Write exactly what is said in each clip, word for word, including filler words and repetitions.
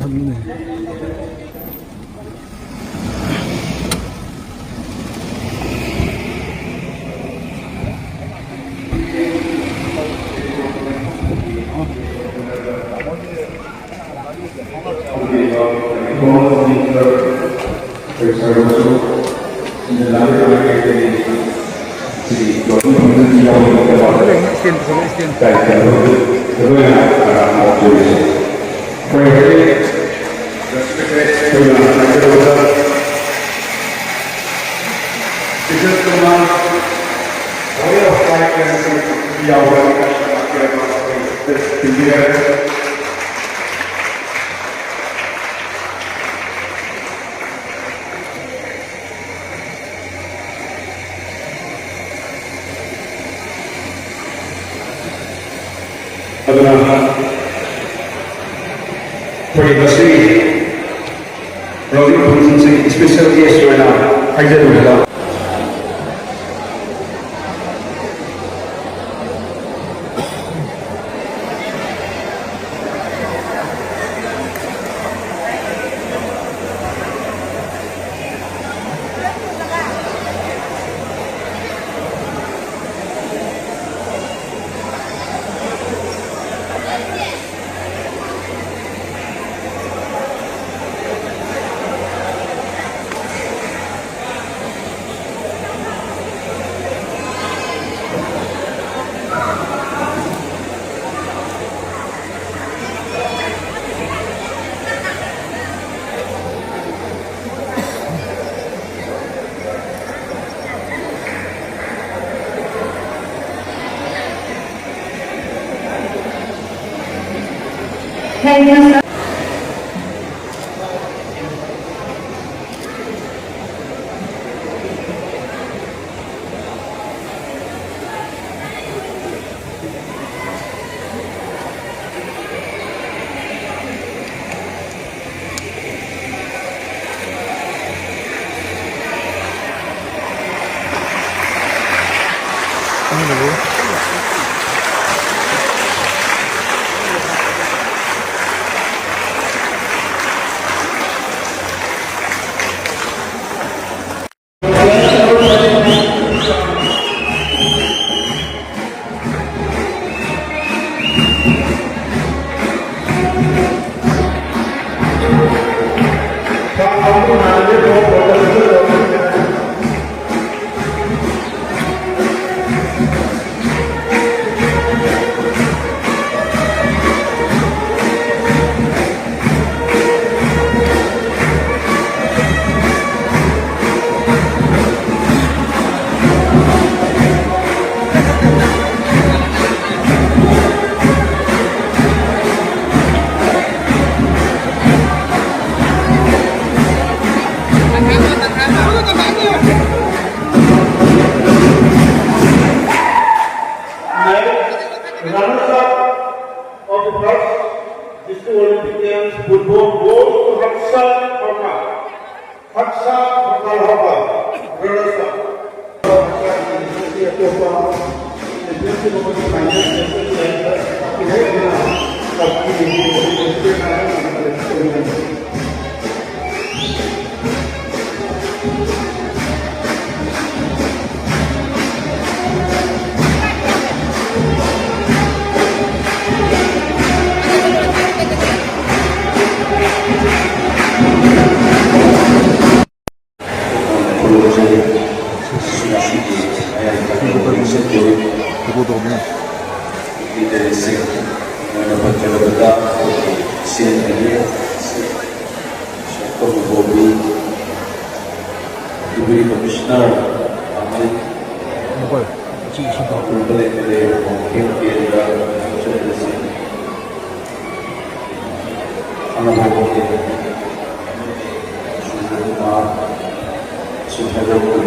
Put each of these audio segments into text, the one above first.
ꯊꯝꯃꯤꯅꯦ꯫ ꯑꯗꯨꯅ ꯑꯩꯈꯣꯏ ꯉꯁꯤ ꯔꯣꯖꯤ ꯐꯥꯎꯟꯗꯦꯁꯟꯁꯤ ꯏꯁꯄꯤꯁꯦꯜ ꯒꯦꯁ ꯑꯣꯏꯅ ꯍꯥꯏꯖꯔꯤꯕꯗ Football goes to Haksa Khokar. Haksa Khokar Haba. Brother, sir. Deputy Commissioner, Amai, Honorable M L A, Honorable Kendra, Honorable Sundar Kumar, Sundar Kumar,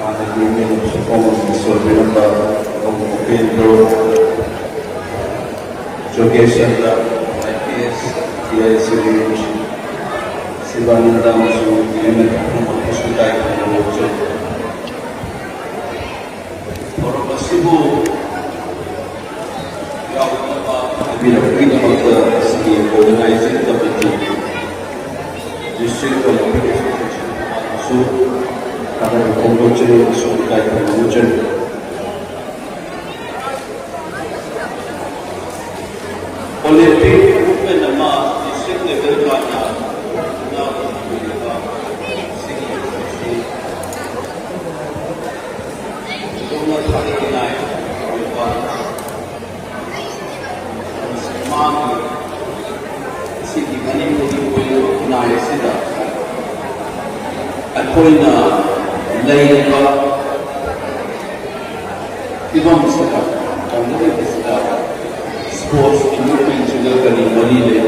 Honorable Minister of Performance, Mister Vinamba, Honorable Kendra, Jogesh Chandra, I P S, T I C, Sivananda, Mister Vinamba, Honorable Sundar Kumar, ꯊꯧꯔꯝ ꯑꯁꯤꯕꯨ ꯌꯥꯎꯅꯕ ꯍꯥꯏꯕꯤꯔꯛꯄꯒꯤꯗꯃꯛꯇ ꯑꯁꯤꯒꯤ organizing committee, District Olympic Association ꯁꯨ ꯊꯥꯒꯠꯄ ꯐꯣꯡꯗꯣꯛꯆꯔꯤ ꯑꯃꯁꯨꯡ ꯏꯀꯥꯏ ꯈꯨꯝꯅꯖꯔꯤ꯫ Olympic movement ꯑꯃ district level ꯇꯥꯟꯅ ꯉꯥꯛꯄ ꯑꯣꯏꯔꯤꯕ ꯁꯤꯒꯤ ꯑꯁꯤ ꯌꯧꯅ ꯊꯥꯒꯠꯅꯤꯡꯉꯥꯏ ꯑꯣꯏꯕ ꯃꯥꯒꯤ ꯁꯤꯒꯤ ꯃꯅꯤꯄꯨꯔꯒꯤ ꯑꯣꯏꯅ ꯈꯨꯟꯅꯥꯏ ꯑꯁꯤꯗ ꯑꯩꯈꯣꯏꯅ ꯂꯩꯔꯤꯕ ꯐꯤꯕꯝꯁꯤꯗ ꯇꯧꯅꯔꯤꯕꯁꯤꯗ sports movement ꯁꯤꯒ ꯀꯔꯤ ꯃꯔꯤ ꯂꯩ?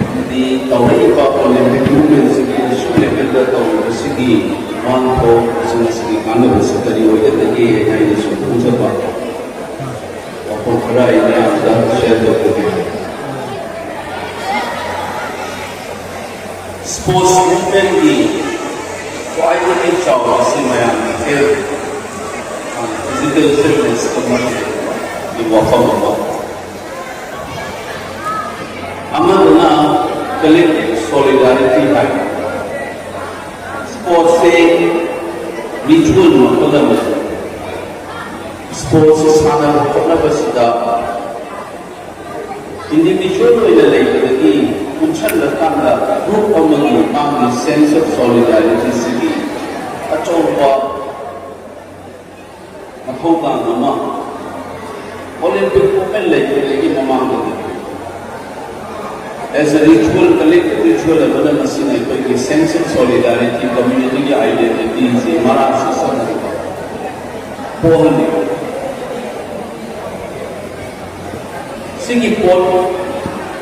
ꯑꯃꯗꯤ ꯇꯧꯔꯛꯏꯕ Olympic movement ꯁꯤꯒꯤ ꯏꯁꯨ level ꯗ ꯇꯧꯔꯤꯕꯁꯤꯒꯤ ꯋꯥꯍꯟꯊꯣꯛ ꯑꯃꯁꯨꯡ ꯃꯁꯤꯒꯤ ꯀꯥꯟꯅꯕꯁꯤ ꯀꯔꯤ ꯑꯣꯏꯒꯗꯒꯦ ꯍꯥꯏꯅ ꯑꯩꯅ ꯁꯨꯝ ꯈꯟꯖꯕ ꯋꯥꯐꯝ ꯈꯔ ꯑꯩ ꯃꯌꯥꯝꯗ share ꯇꯧꯖꯒꯦ꯫ Sports movementꯀꯤ ꯈ꯭ꯋꯥꯏꯗꯒꯤ ꯆꯥꯎꯕꯁꯤ ꯃꯌꯥꯝꯒꯤ health, physical fitness ꯑꯃꯒꯤ ꯋꯥꯐꯝ ꯑꯃ꯫ ꯑꯃꯗꯨꯅ collective solidarity ꯍꯥꯏ꯫ Sportsꯁꯦ mutual ꯃꯈꯜ ꯑꯃꯅꯤ꯫ Sportsꯁꯤ ꯁꯥꯟꯅꯕ ꯈꯣꯠꯅꯕꯁꯤꯗ individual ꯑꯣꯏꯅ ꯂꯩꯕꯗꯒꯤ ꯄꯨꯟꯁꯤꯜꯂꯀꯥꯟꯗ group ꯑꯃꯒꯤ ꯃꯥꯒꯤ sense of solidarityꯁꯤꯒꯤ ꯑꯆꯧꯕ ꯃꯊꯧꯗꯥꯡ ꯑꯃ꯫ Olympic movement ꯂꯩꯇ꯭ꯔꯤꯉꯩꯒꯤ ꯃꯃꯥꯡꯗꯗꯤ as a ritual, collective ritual ꯑꯃꯅ ꯃꯁꯤꯅ ꯑꯩꯈꯣꯏꯒꯤ sense of solidarity, communityꯒꯤ identityꯁꯤ ꯃꯔꯥꯁꯤ ꯁꯣꯟꯍꯟꯕ ꯄꯣꯛꯍꯜꯂꯤ꯫ ꯁꯤꯒꯤ ꯄꯣꯠ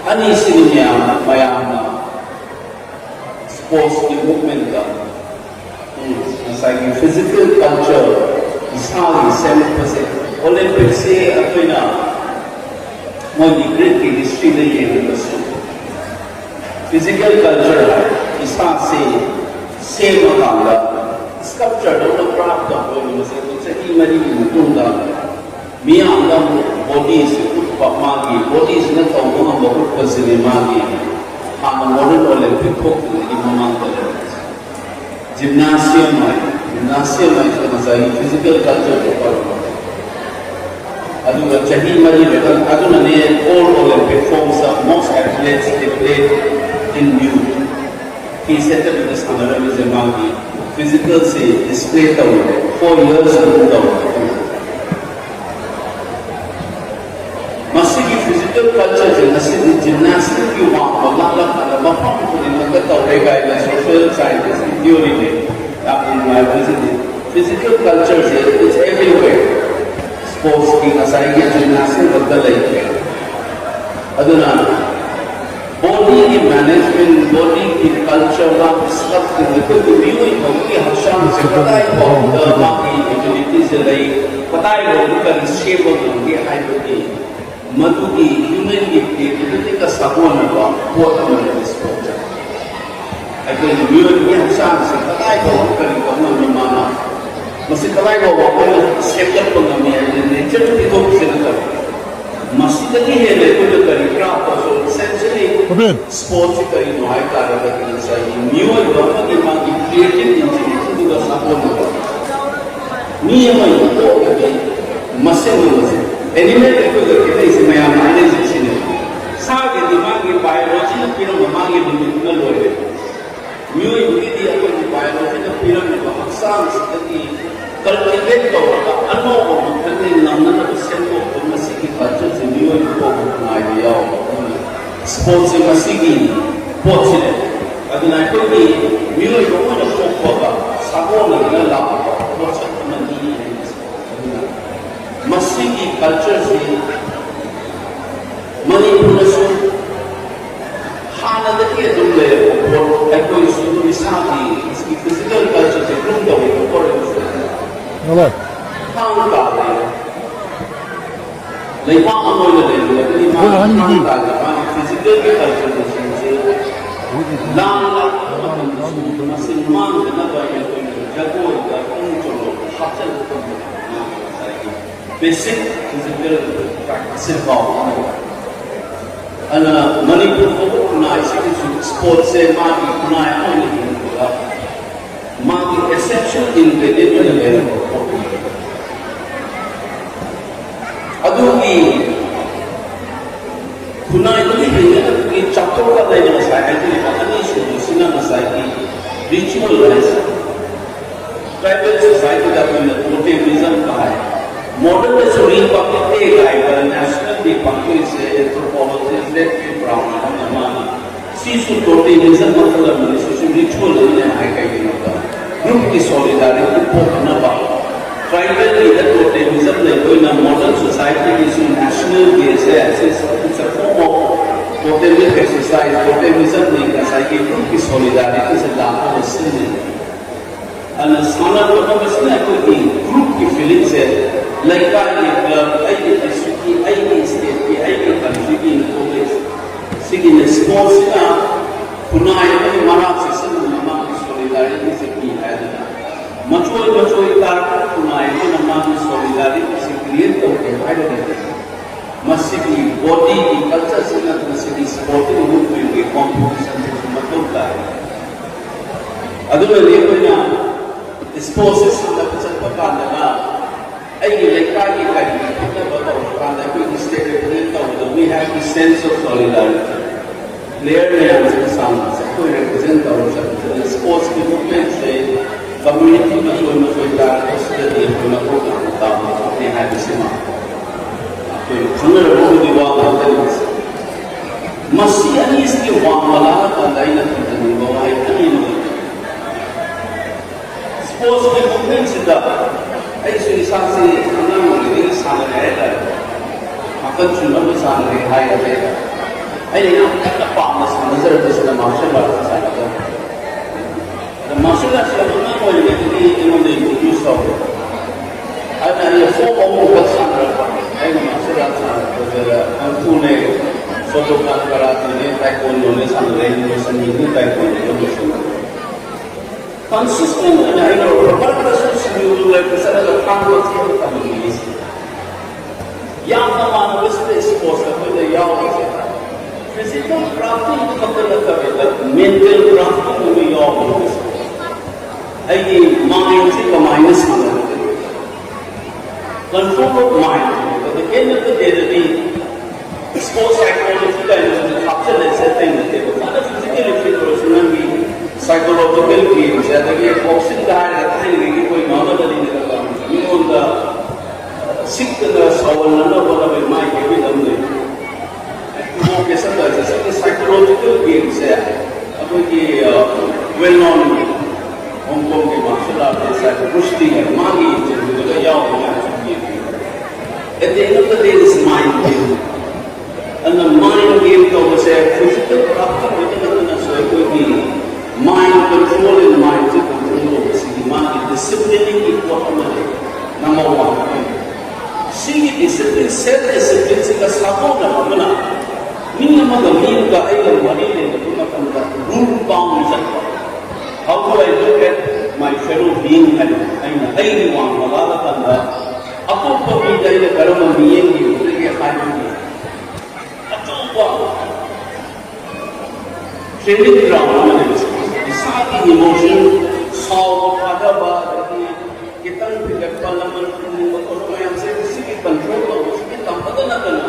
ꯑꯅꯤꯁꯤꯅꯤ ꯃꯌꯥꯝ, ꯃꯌꯥꯝꯅ sportsꯀꯤ movementꯇ, ꯎꯝ, ꯉꯁꯥꯏꯒꯤ physical culture ꯏꯁꯥꯒꯤ ꯁꯦꯝꯃꯛꯄꯁꯦ꯫ Olympicꯁꯤ ꯑꯩꯈꯣꯏꯅ ꯃꯣꯏꯒꯤ Greekꯀꯤ historyꯗ ꯌꯦꯡꯉꯒꯁꯨ physical culture ꯍꯥꯏ ꯏꯁꯥꯁꯦ ꯁꯦꯝꯃꯀꯥꯟꯗ sculptureꯗꯧꯅ craft ꯇꯧꯕ ꯑꯣꯏꯅ ꯃꯁꯤ ꯑꯩꯈꯣꯏ ꯆꯍꯤ ꯃꯔꯤꯒꯤ ꯃꯇꯨꯡꯗ ꯃꯤꯌꯥꯝꯗ ꯑꯃꯨꯛ bodyꯁꯤ ꯎꯠꯄ, ꯃꯥꯒꯤ bodyꯁꯤꯅ ꯇꯧꯕ ꯉꯝꯕ ꯎꯠꯄꯁꯤꯅꯤ ꯃꯥꯒꯤ ꯍꯥꯟꯅ modern Olympic ꯊꯣꯛꯇ꯭ꯔꯤꯉꯩꯒꯤ ꯃꯃꯥꯡꯗ ꯂꯩꯔꯝꯕꯁꯦ꯫ Gymnasium ꯍꯥꯏ, gymnasium ꯍꯥꯏꯁꯤꯅ ꯉꯁꯥꯏꯒꯤ physical culture ꯇꯧꯕ꯫ ꯑꯗꯨꯒ ꯆꯍꯤ ꯃꯔꯤ ꯃꯇꯝ ꯑꯗꯨꯅꯅꯦ all Olympic forms of most athletes they played in youth꯫ ꯐꯤ ꯁꯦꯠꯇꯕꯤꯗ ꯁꯥꯟꯅꯔꯝꯃꯤꯁꯦ ꯃꯥꯒꯤ physicalꯁꯤ display ꯇꯧꯔꯤꯕ four years ꯑꯗꯨꯝ ꯇꯧꯔꯤꯕ꯫ ꯃꯁꯤꯒꯤ physical cultureꯁꯦ ꯉꯁꯤꯗꯤ gymnasticꯀꯤ ꯋꯥꯡꯃ ꯂꯥꯛꯂꯀꯥꯟꯗ ꯃꯐꯝ ꯈꯨꯗꯤꯡꯃꯛꯇ ꯇꯧꯔꯦ ꯀꯥꯏꯅ social scientistꯀꯤ theoryꯅꯦ꯫ ꯌꯥꯝꯅ ꯅꯨꯡꯉꯥꯏꯕꯁꯤꯗꯤ physical cultureꯁꯦ is everywhere꯫ Sportsꯀꯤ ꯉꯁꯥꯏꯒꯤ gymnastic ꯈꯛꯇ ꯂꯩꯇ꯭ꯔꯦ꯫ ꯑꯗꯨꯅ bodyꯒꯤ management, bodyꯒꯤ culture, ꯃꯥꯒꯤ sculpting, ꯑꯩꯈꯣꯏꯒꯤ ꯃꯤꯑꯣꯏꯕꯒꯤ ꯍꯛꯆꯥꯡꯁꯦ ꯀꯗꯥꯏ ꯐꯥꯎꯕꯗ ꯃꯥꯒꯤ abilityꯁꯦ ꯂꯩ, ꯀꯗꯥꯏ ꯐꯥꯎꯕꯗ ꯀꯔꯤ ꯁꯦꯝꯕ ꯉꯝꯒꯦ ꯍꯥꯏꯕꯒꯤ ꯃꯗꯨꯒꯤ humanꯒꯤ creativity ꯒ ꯁꯥꯒꯣꯟꯅꯕ ꯄꯣꯠ ꯑꯃꯅꯦꯕ sports꯫ ꯑꯩꯈꯣꯏꯒꯤ ꯃꯤꯑꯣꯏꯕꯒꯤ ꯍꯛꯆꯥꯡꯁꯤ ꯀꯗꯥꯏ ꯐꯥꯎꯕ ꯀꯔꯤ ꯇꯧ ꯉꯝꯃꯤ ꯃꯥꯅ? ꯃꯁꯤ ꯀꯗꯥꯏ ꯐꯥꯎꯕ ꯑꯩꯈꯣꯏꯅ ꯁꯦꯝꯒꯠꯄ ꯉꯝꯃꯤ ꯍꯥꯏꯕꯗꯤ ꯅꯦꯆꯔ ꯄꯤꯊꯣꯛꯄꯁꯤ ꯅꯠꯇꯕ, ꯃꯁꯤꯗꯒꯤ ꯍꯦꯟꯅ ꯑꯩꯈꯣꯏꯅ ꯀꯔꯤ ꯀ꯭ꯔꯥꯐ ꯇꯧꯁꯨ ꯁꯦꯟꯁꯔꯤ ꯁ꯭ꯄꯣꯔꯠꯁꯤ ꯀꯔꯤꯅꯣ ꯍꯥꯏ ꯇꯥꯔꯒꯗꯤ ꯉꯁꯥꯏꯒꯤ ꯃꯤꯑꯣꯏꯕ ꯑꯃꯒꯤ ꯃꯥꯒꯤ ꯀ꯭ꯔꯤꯌꯦꯇꯤꯞ ꯏꯟꯖꯤꯅꯤꯌꯔꯗꯨꯒ ꯁꯥꯒꯣꯟꯅꯕ ꯃꯤ ꯑꯃ ꯌꯣꯛꯄꯒꯤ ꯃꯁꯦꯟ ꯑꯃꯁꯦ ꯑꯦꯅꯤꯃꯦꯜ ꯑꯩꯈꯣꯏꯒ ꯈꯦꯠꯅꯩꯁꯦ ꯃꯌꯥꯝꯅ ꯍꯥꯏꯅꯩꯁꯦ ꯁꯤꯅꯦ꯫ ꯁꯥꯒꯤꯗꯤ ꯃꯥꯒꯤ ꯕꯥꯏꯑꯣꯂꯣꯖꯤꯅ ꯄꯤꯔꯝꯕ ꯃꯥꯒꯤ ꯂꯤꯃꯤꯠꯇꯨꯅ ꯂꯣꯏꯔꯦ꯫ ꯃꯤꯑꯣꯏꯕꯒꯤꯗꯤ ꯑꯩꯈꯣꯏꯒꯤ ꯕꯥꯏꯑꯣꯂꯣꯖꯤꯅ ꯄꯤꯔꯝꯃꯤꯕ ꯍꯛꯆꯥꯡꯁꯤꯗꯒꯤ ꯀꯜꯇꯤꯚꯦꯠ ꯇꯧꯔꯒ ꯑꯅꯧꯕ ꯃꯈꯜꯒꯤ ꯉꯝꯅꯅꯕ ꯁꯦꯝꯗꯣꯛꯄ ꯃꯁꯤꯒꯤ ꯀꯜꯆꯔꯁꯦ ꯃꯤꯑꯣꯏꯕ ꯐꯥꯎꯕ ꯅꯨꯡꯉꯥꯏꯕ ꯌꯥꯎꯕ ꯑꯗꯨꯅ ꯁ꯭ꯄꯣꯔꯠꯁꯦ ꯃꯁꯤꯒꯤ ꯄꯣꯠꯁꯤꯅꯦ꯫ ꯑꯗꯨꯅ ꯑꯩꯈꯣꯏꯒꯤ ꯃꯤꯑꯣꯏꯕ ꯑꯣꯏꯅ ꯄꯣꯛꯄꯒ ꯁꯥꯒꯣꯟꯅꯗꯨꯅ ꯂꯥꯛꯄ ꯄꯣꯠꯁꯛ ꯑꯃꯅꯤ ꯍꯥꯏꯅ ꯁ꯭ꯄꯣꯔꯠꯁ ꯑꯗꯨꯅ ꯃꯁꯤꯒꯤ ꯀꯜꯆꯔꯁꯤ ꯃꯅꯤꯄꯨꯔꯗꯁꯨ ꯍꯥꯟꯅꯗꯒꯤ ꯑꯗꯨꯝ ꯂꯩꯔꯕ ꯄꯣꯠ, ꯑꯩꯈꯣꯏꯁꯨ ꯑꯗꯨꯝ ꯏꯁꯥꯒꯤ ꯐꯤꯖꯤꯀꯦꯜ ꯀꯜꯆꯔꯁꯦ ꯒ꯭ꯔꯨꯝ ꯇꯧꯔꯤꯕ ꯄꯣꯠ ꯑꯃꯁꯨ ꯊꯥꯡ ꯇꯥ ꯂꯩꯔꯦ꯫ ꯂꯩꯕꯥꯛ ꯑꯃ ꯑꯣꯏꯅ ꯂꯩꯔꯤꯕ ꯑꯗꯨꯗꯤ ꯃꯥꯒꯤ ꯊꯥꯡ ꯇꯥꯒꯤ ꯃꯥꯒꯤ ꯐꯤꯖꯤꯀꯦꯜꯒꯤ ꯀꯜꯆꯔꯁꯤꯡꯁꯦ ꯂꯥꯟ ꯂꯥꯛꯄ ꯃꯇꯝꯗꯁꯨ ꯃꯁꯤ ꯃꯥꯡꯗꯅꯕ ꯑꯩꯈꯣꯏꯅ ꯖꯒꯣꯏꯗ ꯄꯨꯛꯅꯤꯡ ꯆꯪꯕ ꯍꯥꯞꯆꯤꯟꯕ ꯉꯝꯕ ꯉꯁꯥꯏꯒꯤ ꯕꯦꯁꯤꯛ ꯐꯤꯖꯤꯀꯦꯜ ꯄ꯭ꯔꯦꯛꯇꯤꯁꯁꯦ ꯐꯥꯎꯕ ꯑꯣꯏꯕ꯫ ꯑꯗꯨꯅ ꯃꯅꯤꯄꯨꯔ ꯐꯥꯎꯕ ꯈꯨꯟꯅꯥꯏꯁꯤꯒꯤꯁꯨ ꯁ꯭ꯄꯣꯔꯠꯁꯦ ꯃꯥꯒꯤ ꯈꯨꯟꯅꯥꯏ ꯑꯃ ꯑꯣꯏꯅ ꯍꯤꯡꯕꯗ ꯃꯥꯒꯤ ꯑꯦꯁꯦꯟꯁꯤꯌꯦꯜ ꯏꯟꯒ꯭ꯔꯦꯗꯤꯌꯦꯟꯠ ꯑꯣꯏꯅ ꯂꯩꯔꯝꯕ ꯄꯣꯠꯅꯤ꯫ ꯑꯗꯨꯒꯤ ꯈꯨꯟꯅꯥꯏꯗꯨꯒꯤ ꯍꯤꯡꯅꯅꯕꯒꯤ ꯆꯥꯎꯊꯣꯛꯀꯗꯕ ꯉꯁꯥꯏ ꯍꯥꯏꯖꯔꯤꯕ ꯑꯅꯤꯁꯨꯕꯁꯤꯅ ꯉꯁꯥꯏꯒꯤ ꯔꯤꯆꯨꯋꯦꯜ ꯍꯥꯏꯁꯦ꯫ ꯇ꯭ꯔꯥꯏꯕꯦꯜ ꯁꯣꯁꯥꯏꯇꯤꯗ ꯑꯩꯈꯣꯏꯅ ꯇꯣꯇꯦꯃꯤꯖꯝ ꯀ ꯍꯥꯏ꯫ ꯃꯣꯗꯔꯟꯗꯁꯨ ꯔꯤꯄꯕ꯭ꯂꯤꯛ ꯗꯦ ꯀꯥꯏꯅ ꯅꯦꯁꯅꯦꯜ ꯗꯦ ꯄꯥꯡꯊꯣꯛꯏꯁꯦ ꯑꯦꯟꯊ꯭ꯔꯣꯄꯣꯂꯣꯖꯤꯁ ꯖꯦꯠ ꯀꯦ ꯕ꯭ꯔꯥꯎꯟꯅ ꯍꯥꯏꯅ ꯃꯥꯅ ꯁꯤꯁꯨ ꯇꯣꯇꯦꯃꯤꯖꯝ ꯃꯈꯜ ꯑꯃꯅꯤ, ꯁꯤꯁꯨ ꯔꯤꯆꯨꯋꯦꯜ ꯑꯃꯅꯤ ꯍꯥꯏ꯫ ꯀꯩꯒꯤꯅꯣꯗ ꯒ꯭ꯔꯨꯞꯀꯤ ꯁꯣꯂꯤꯗꯥꯔꯤꯇꯤ ꯄꯣꯛꯅꯕ ꯇ꯭ꯔꯥꯏꯕꯦꯜꯒꯤꯗ ꯇꯣꯇꯦꯃꯤꯖꯝ ꯂꯩꯕ ꯑꯣꯏꯅ ꯃꯣꯗꯔꯟ ꯁꯣꯁꯥꯏꯇꯤꯒꯤꯁꯨ ꯅꯦꯁꯅꯦꯜ ꯗꯦꯁꯦ ꯁꯤ ꯆꯠꯊꯣꯛꯑꯣ꯫ ꯇꯣꯇꯦꯃꯤꯛ ꯑꯦꯛꯁꯔꯁꯥꯏꯁ, ꯇꯣꯇꯦꯃꯤꯖꯝꯅꯤ ꯉꯁꯥꯏꯒꯤ ꯒ꯭ꯔꯨꯞꯀꯤ ꯁꯣꯂꯤꯗꯥꯔꯤꯇꯤꯁꯦ ꯂꯥꯛꯅꯕ ꯁꯤꯜꯂꯤ꯫ ꯑꯗꯨꯅ ꯁꯥꯟꯅ ꯈꯣꯠꯅꯕꯁꯤꯅ ꯑꯩꯈꯣꯏꯒꯤ ꯒ꯭ꯔꯨꯞꯀꯤ ꯐꯤꯂꯤꯡꯁꯦ ꯂꯩꯀꯥꯏꯒꯤ ꯀ꯭ꯂꯕ, ꯑꯩꯒꯤ ꯗꯤꯁꯇ꯭ꯔꯤꯛꯀꯤ, ꯑꯩꯒꯤ ꯁ꯭ꯇꯦꯠꯀꯤ, ꯑꯩꯒꯤ ꯀꯟꯇ꯭ꯔꯤꯒꯤ ꯊꯣꯛꯂꯛꯏꯁꯦ꯫ ꯁꯤꯒꯤꯅꯦ ꯁ꯭ꯄꯣꯔꯠꯁꯤꯅ ꯈꯨꯟꯅꯥꯏ ꯑꯃꯒꯤ ꯃꯔꯥꯛ ꯆꯦꯠꯁꯤꯟꯅꯕ ꯃꯥꯒꯤ solidarity ꯁꯦ ꯄꯤ ꯍꯥꯏꯗꯅ, ꯃꯆꯣꯏ ꯃꯆꯣꯏ ꯇꯥꯔꯛꯄ ꯈꯨꯟꯅꯥꯏ ꯑꯃꯅ ꯃꯥꯒꯤ solidarity ꯁꯦ create ꯇꯧꯒꯦ ꯍꯥꯏꯔꯒꯗꯤ, ꯃꯁꯤꯒꯤ body ꯒꯤ culture ꯁꯤꯅ, ꯃꯁꯤꯒꯤ sporting movement ꯀꯤ competition ꯁꯤꯁꯨ ꯃꯊꯧ ꯇꯥꯏ꯫ ꯑꯗꯨꯅꯅꯤ ꯑꯩꯈꯣꯏꯅ sports ꯁꯦ ꯁꯥꯟꯅꯕ ꯆꯠꯄ ꯀꯥꯟꯗꯅ, ꯑꯩꯒꯤ ꯂꯩꯀꯥꯏꯒꯤ ꯀꯔꯤꯒꯤ ꯈꯟꯅꯕ ꯇꯧꯔꯀꯥꯟꯗ ꯑꯩꯈꯣꯏꯒꯤ state represent ꯇꯧꯕꯗ we have the sense of solidarity꯫ Player ꯃꯌꯥꯝꯁꯤꯅ ꯁꯥꯟꯅꯕꯁꯦ ꯑꯩꯈꯣꯏ represent ꯇꯧꯔ ꯆꯠꯄꯗ sports ꯀꯤ movement ꯁꯦ community ꯃꯆꯣꯏ ꯃꯆꯣꯏ ꯇꯥꯔꯛꯄꯁꯤꯗꯗꯤ ꯑꯩꯈꯣꯏ ꯃꯊꯧ ꯇꯥꯕ ꯇꯥꯕ ꯊꯕꯛꯅꯤ ꯍꯥꯏꯕꯁꯤꯃ ꯑꯩꯈꯣꯏ ꯈꯪꯅꯔꯕꯕꯨꯗꯤ ꯋꯥ ꯉꯥꯡꯖꯔꯤꯕꯁꯦ꯫ ꯃꯁꯤ ꯑꯅꯤꯁꯤꯒꯤ ꯋꯥꯡꯃ ꯂꯥꯛꯑꯀꯥꯟꯗ ꯑꯩꯅ ꯊꯝꯖꯅꯤꯡꯕ ꯋꯥꯍꯩ ꯑꯅꯤ ꯑꯃ ꯂꯩ꯫ Sports ꯀꯤ movement ꯁꯤꯗ ꯑꯩꯁꯨ ꯏꯁꯥꯁꯤ ꯑꯉꯥꯡ ꯑꯣꯏꯔꯤꯉꯩꯗꯒꯤ ꯁꯥꯟꯅꯔꯦ ꯍꯥꯏꯇꯥꯔꯦ꯫ ꯃꯈꯜ ꯁꯨꯅꯕ ꯁꯥꯟꯅꯔꯦ ꯍꯥꯏꯔꯗꯤ, ꯑꯩꯅ ꯌꯥꯝ ꯀꯟꯅ ꯄꯥꯝꯅ ꯁꯥꯟꯅꯖꯔꯛꯄꯁꯤꯅ martial arts ꯁꯥꯟꯅꯖꯕ꯫ ꯑꯗ martial arts ꯁꯤ ꯌꯥꯝ ꯑꯉꯥꯡ ꯑꯣꯏꯔꯤꯉꯩꯗꯒꯤ ꯑꯩꯉꯣꯟꯗ introduce ꯇꯧꯔꯦ꯫ ꯑꯗꯨꯅ ꯑꯩꯅ form ꯑꯍꯨꯝꯈꯛ ꯁꯥꯟꯅꯔꯛꯄ꯫ ꯑꯩꯅ martial arts ꯁꯥꯟꯅꯔꯛꯄꯁꯤꯗ kung fu ꯅꯦ, Shotokan karate ꯅꯦ, taekwondo ꯅꯦ ꯁꯥꯟꯅꯔꯦ, ꯂꯣꯏꯁꯟꯈꯤꯕꯅꯤ taekwondo ꯗ ꯂꯣꯏꯁꯟꯈ꯭ꯔꯦ꯫ Consistent ꯑꯣꯏꯅ ꯑꯩꯅ ꯃꯔꯛꯇꯁꯨ ꯁꯤꯡꯖꯨ ꯂꯩꯕ ꯆꯠꯂꯒ ꯊꯥꯡꯕ ꯊꯤꯕ ꯇꯝꯕꯤꯔꯤꯁꯦ꯫ ꯌꯥꯝꯅ ꯃꯥꯟꯅꯕꯁꯤꯗ sports ꯑꯩꯈꯣꯏꯗ ꯌꯥꯎꯔꯤꯁꯦ physical crafting ꯈꯛꯇ ꯅꯠꯇꯕꯤꯗ mental crafting ꯑꯃ ꯌꯥꯎꯕꯅꯦ꯫ ꯑꯩꯒꯤ mind ꯁꯤ ꯀꯃꯥꯏꯅ ꯁꯥꯟꯅꯒꯗꯒꯦ? Control of mind꯫ ꯑꯗ end of the day ꯗꯗꯤ sports psychology ꯀꯥꯏꯅ ꯍꯧꯖꯤꯛ ꯍꯥꯞꯆꯤꯜꯂꯛꯏꯁꯦ ꯑꯇꯩ ꯅꯠꯇꯦꯕ꯫ ꯐꯅ physically fit ꯑꯣꯏꯔꯁꯨ ꯅꯪꯒꯤ psychological game ꯁꯦ, ꯑꯗꯒꯤ boxing ꯗ ꯍꯥꯏꯔꯒ ꯊꯥꯏꯅꯉꯩꯒꯤ ꯑꯩꯈꯣꯏ ꯃꯨꯍꯝꯃꯗ ꯑꯂꯤꯅꯒ ꯇꯧꯔꯝꯃꯤꯁꯦ, ꯃꯤꯉꯣꯟꯗ ꯁꯤꯛꯇꯅ ꯁꯥꯎꯍꯟꯅꯅꯕ ꯍꯣꯠꯅꯕꯒꯤ ꯃꯥꯏ habit ꯑꯃ ꯂꯩ꯫ Provocation ꯍꯥꯏꯁꯦ ꯁꯤꯒꯤ psychological game ꯁꯦ ꯑꯩꯈꯣꯏꯒꯤ, ꯑ, well known Hong Kong ꯒꯤ martial artist ꯍꯥꯏꯕ Bruce Lee ꯍꯥꯏꯕ ꯃꯥꯒꯤ interview ꯗꯒ ꯌꯥꯎꯕ ꯃꯌꯥꯝꯁꯨ ꯌꯦꯡꯉꯤ꯫ At the end of the day, it's mind game꯫ ꯑꯗꯨꯅ mind game ꯇꯧꯕꯁꯦ physical crafting ꯈꯛꯇ ꯅꯠꯇꯅꯁꯨ ꯑꯩꯈꯣꯏꯒꯤ mind control and mind say control ꯇꯧꯕꯁꯤꯒꯤ ꯃꯥꯒꯤ discipline ꯒꯤ ꯄꯣꯠ ꯑꯃ ꯂꯩ꯫ Number one꯫ ꯁꯤꯒꯤ discipline, self discipline ꯁꯤꯒ ꯁꯥꯒꯣꯟꯅꯕ ꯑꯃꯅ ꯃꯤ ꯑꯃꯒ ꯃꯤ ꯑꯃꯒ ꯑꯩꯒ ꯃꯔꯤ ꯂꯩꯅꯕ ꯃꯇꯝꯗ Rule bound ꯆꯠꯄ꯫ How do I look at my fellow being ꯍꯥꯏꯕ ꯑꯩꯅ ꯑꯩꯒꯤ ꯋꯥꯡꯃ ꯂꯥꯛꯂꯀꯥꯟꯗ ꯑꯇꯣꯞꯄ ꯃꯤꯗ ꯑꯩꯅ ꯀꯔꯝꯕ ꯃꯤꯠꯌꯦꯡ ꯌꯦꯡꯒꯗꯒꯦ ꯍꯥꯏꯕꯒꯤ ꯑꯆꯧꯕ training ground ꯑꯃꯅꯦꯕ꯫ ꯏꯁꯥꯒꯤ emotion, ꯁꯥꯎꯕ ꯊꯥꯗꯕ, ꯑꯗꯒꯤ ꯈꯤꯇꯪ ꯊꯤꯒꯠꯄ, ꯂꯃꯟ ꯈꯨꯝꯅꯤꯡꯕ ꯈꯣꯠꯄ ꯃꯌꯥꯝꯁꯦ ꯁꯤꯒꯤ control ꯇꯧꯕꯁꯤꯒꯤ ꯇꯝꯕꯗ ꯅꯠꯇꯅ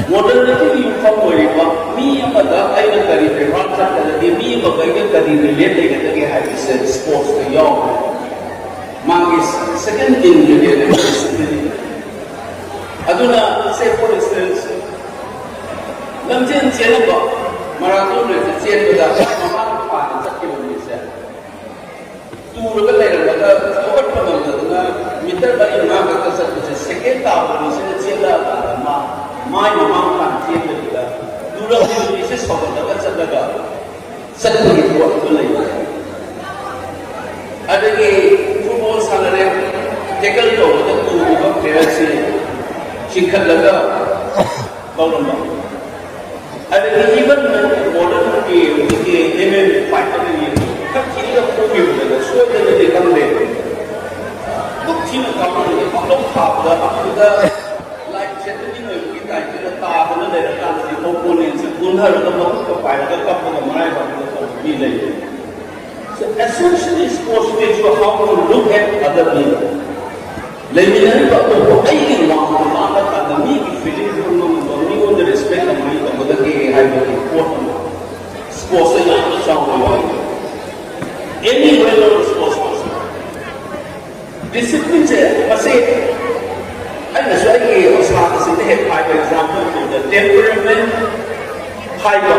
modernity ꯌꯨꯝꯐꯝ ꯑꯣꯏꯔꯤꯕ ꯃꯤ ꯑꯃꯗ ꯑꯩꯅ ꯀꯔꯤ ꯕꯦꯕꯥꯔ ꯆꯠꯀꯗꯒꯦ, ꯃꯤ ꯑꯃꯒ ꯑꯩꯒ ꯀꯔꯤ relate ꯂꯩꯒꯗꯒꯦ ꯍꯥꯏꯕꯁꯦ sportsꯇ ꯌꯥꯎꯔꯦ꯫ ꯃꯥꯒꯤ second ingredientꯅꯦ discipline꯫ ꯑꯗꯨꯅ say for instance, ꯂꯝꯖꯦꯟ ꯆꯦꯜꯂꯝꯕ marathon race ꯆꯦꯟꯕꯗ ꯃꯃꯥꯡ ꯄꯥꯅ ꯆꯠꯈꯤꯕ ꯃꯤꯁꯦ ꯇꯨꯔꯒ ꯂꯩꯔꯝꯃꯒ ꯍꯧꯒꯠꯄ ꯉꯝꯗꯗꯅ meter ꯃꯔꯤ ꯃꯉꯥ ꯈꯛꯇ ꯆꯠꯄꯁꯦ second ꯇꯥꯕ ꯃꯤꯁꯤꯅ ꯆꯦꯜꯂꯛꯑꯀꯥꯟꯗ ꯃꯥ ꯃꯥꯏ ꯃꯃꯥꯡ ꯄꯥꯅ ꯆꯦꯟꯕꯗꯨꯗ ꯇꯨꯔꯝꯕ ꯃꯤꯁꯦ ꯁꯧꯒꯠꯂꯒ ꯆꯠꯂꯒ ꯆꯠꯄꯒꯤ ꯄꯣꯠ ꯑꯗꯨ ꯂꯩꯕ꯫ ꯑꯗꯒꯤ football ꯁꯥꯟꯅꯔꯦ, tackle ꯇꯧꯕꯗ ꯇꯨꯈꯤꯕ playerꯁꯤ ꯆꯤꯡꯈꯠꯂꯒ ꯀꯧꯔꯝꯕ꯫ ꯑꯗꯒꯤ even modernꯒꯤ ꯍꯧꯖꯤꯛꯀꯤ M M A fight ꯑꯗꯒꯤ ꯈꯔ ꯊꯤꯅ ꯐꯨꯈꯤꯕꯗ ꯁꯣꯏꯗꯅꯗꯤ ꯈꯪꯗꯦ꯫ ꯗꯨꯛ ꯊꯤꯅ ꯀꯥꯞꯄꯗ ꯄꯥꯛꯂꯧ ꯊꯥꯕꯗ ꯑꯗꯨꯗ life threatening ꯑꯣꯏꯕꯒꯤ typeꯇ ꯇꯥꯗꯅ ꯂꯩꯔꯀꯥꯟꯗꯗꯤ opponentꯁꯦ ꯀꯨꯟꯊꯔꯒ ꯃꯈꯨꯠꯀ ꯄꯥꯏꯔꯒ ꯀꯞꯄꯒ ꯃꯔꯥꯏꯕꯛꯇ ꯇꯧꯕ ꯃꯤ ꯂꯩ꯫ So essentially sports teach you how to look at other people. ꯂꯩꯃꯤꯟꯅꯔꯤꯕ ꯑꯇꯣꯞꯄ ꯑꯩꯒꯤ ꯋꯥꯡꯃꯗ ꯂꯥꯛꯄ ꯀꯥꯟꯗ ꯃꯤꯒꯤ feeling ꯈꯪꯕ ꯉꯝꯕ, ꯃꯤꯉꯣꯟꯗ respect ꯀꯃꯥꯏꯅ ꯇꯧꯒꯗꯒꯦ ꯍꯥꯏꯕꯒꯤ ꯄꯣꯠ ꯑꯃ sportsꯇ ꯌꯥꯝꯅ ꯆꯥꯎꯅ ꯌꯥꯎꯏ꯫ Any well known sports person, disciplineꯁꯦ ꯃꯁꯤ ꯑꯩꯅꯁꯨ ꯑꯩꯒꯤ ꯑꯣꯖꯥꯁꯤꯡꯗ ꯍꯦꯛ ꯍꯥꯏꯕ example ꯑꯃꯗ temperament ꯍꯥꯏꯕ,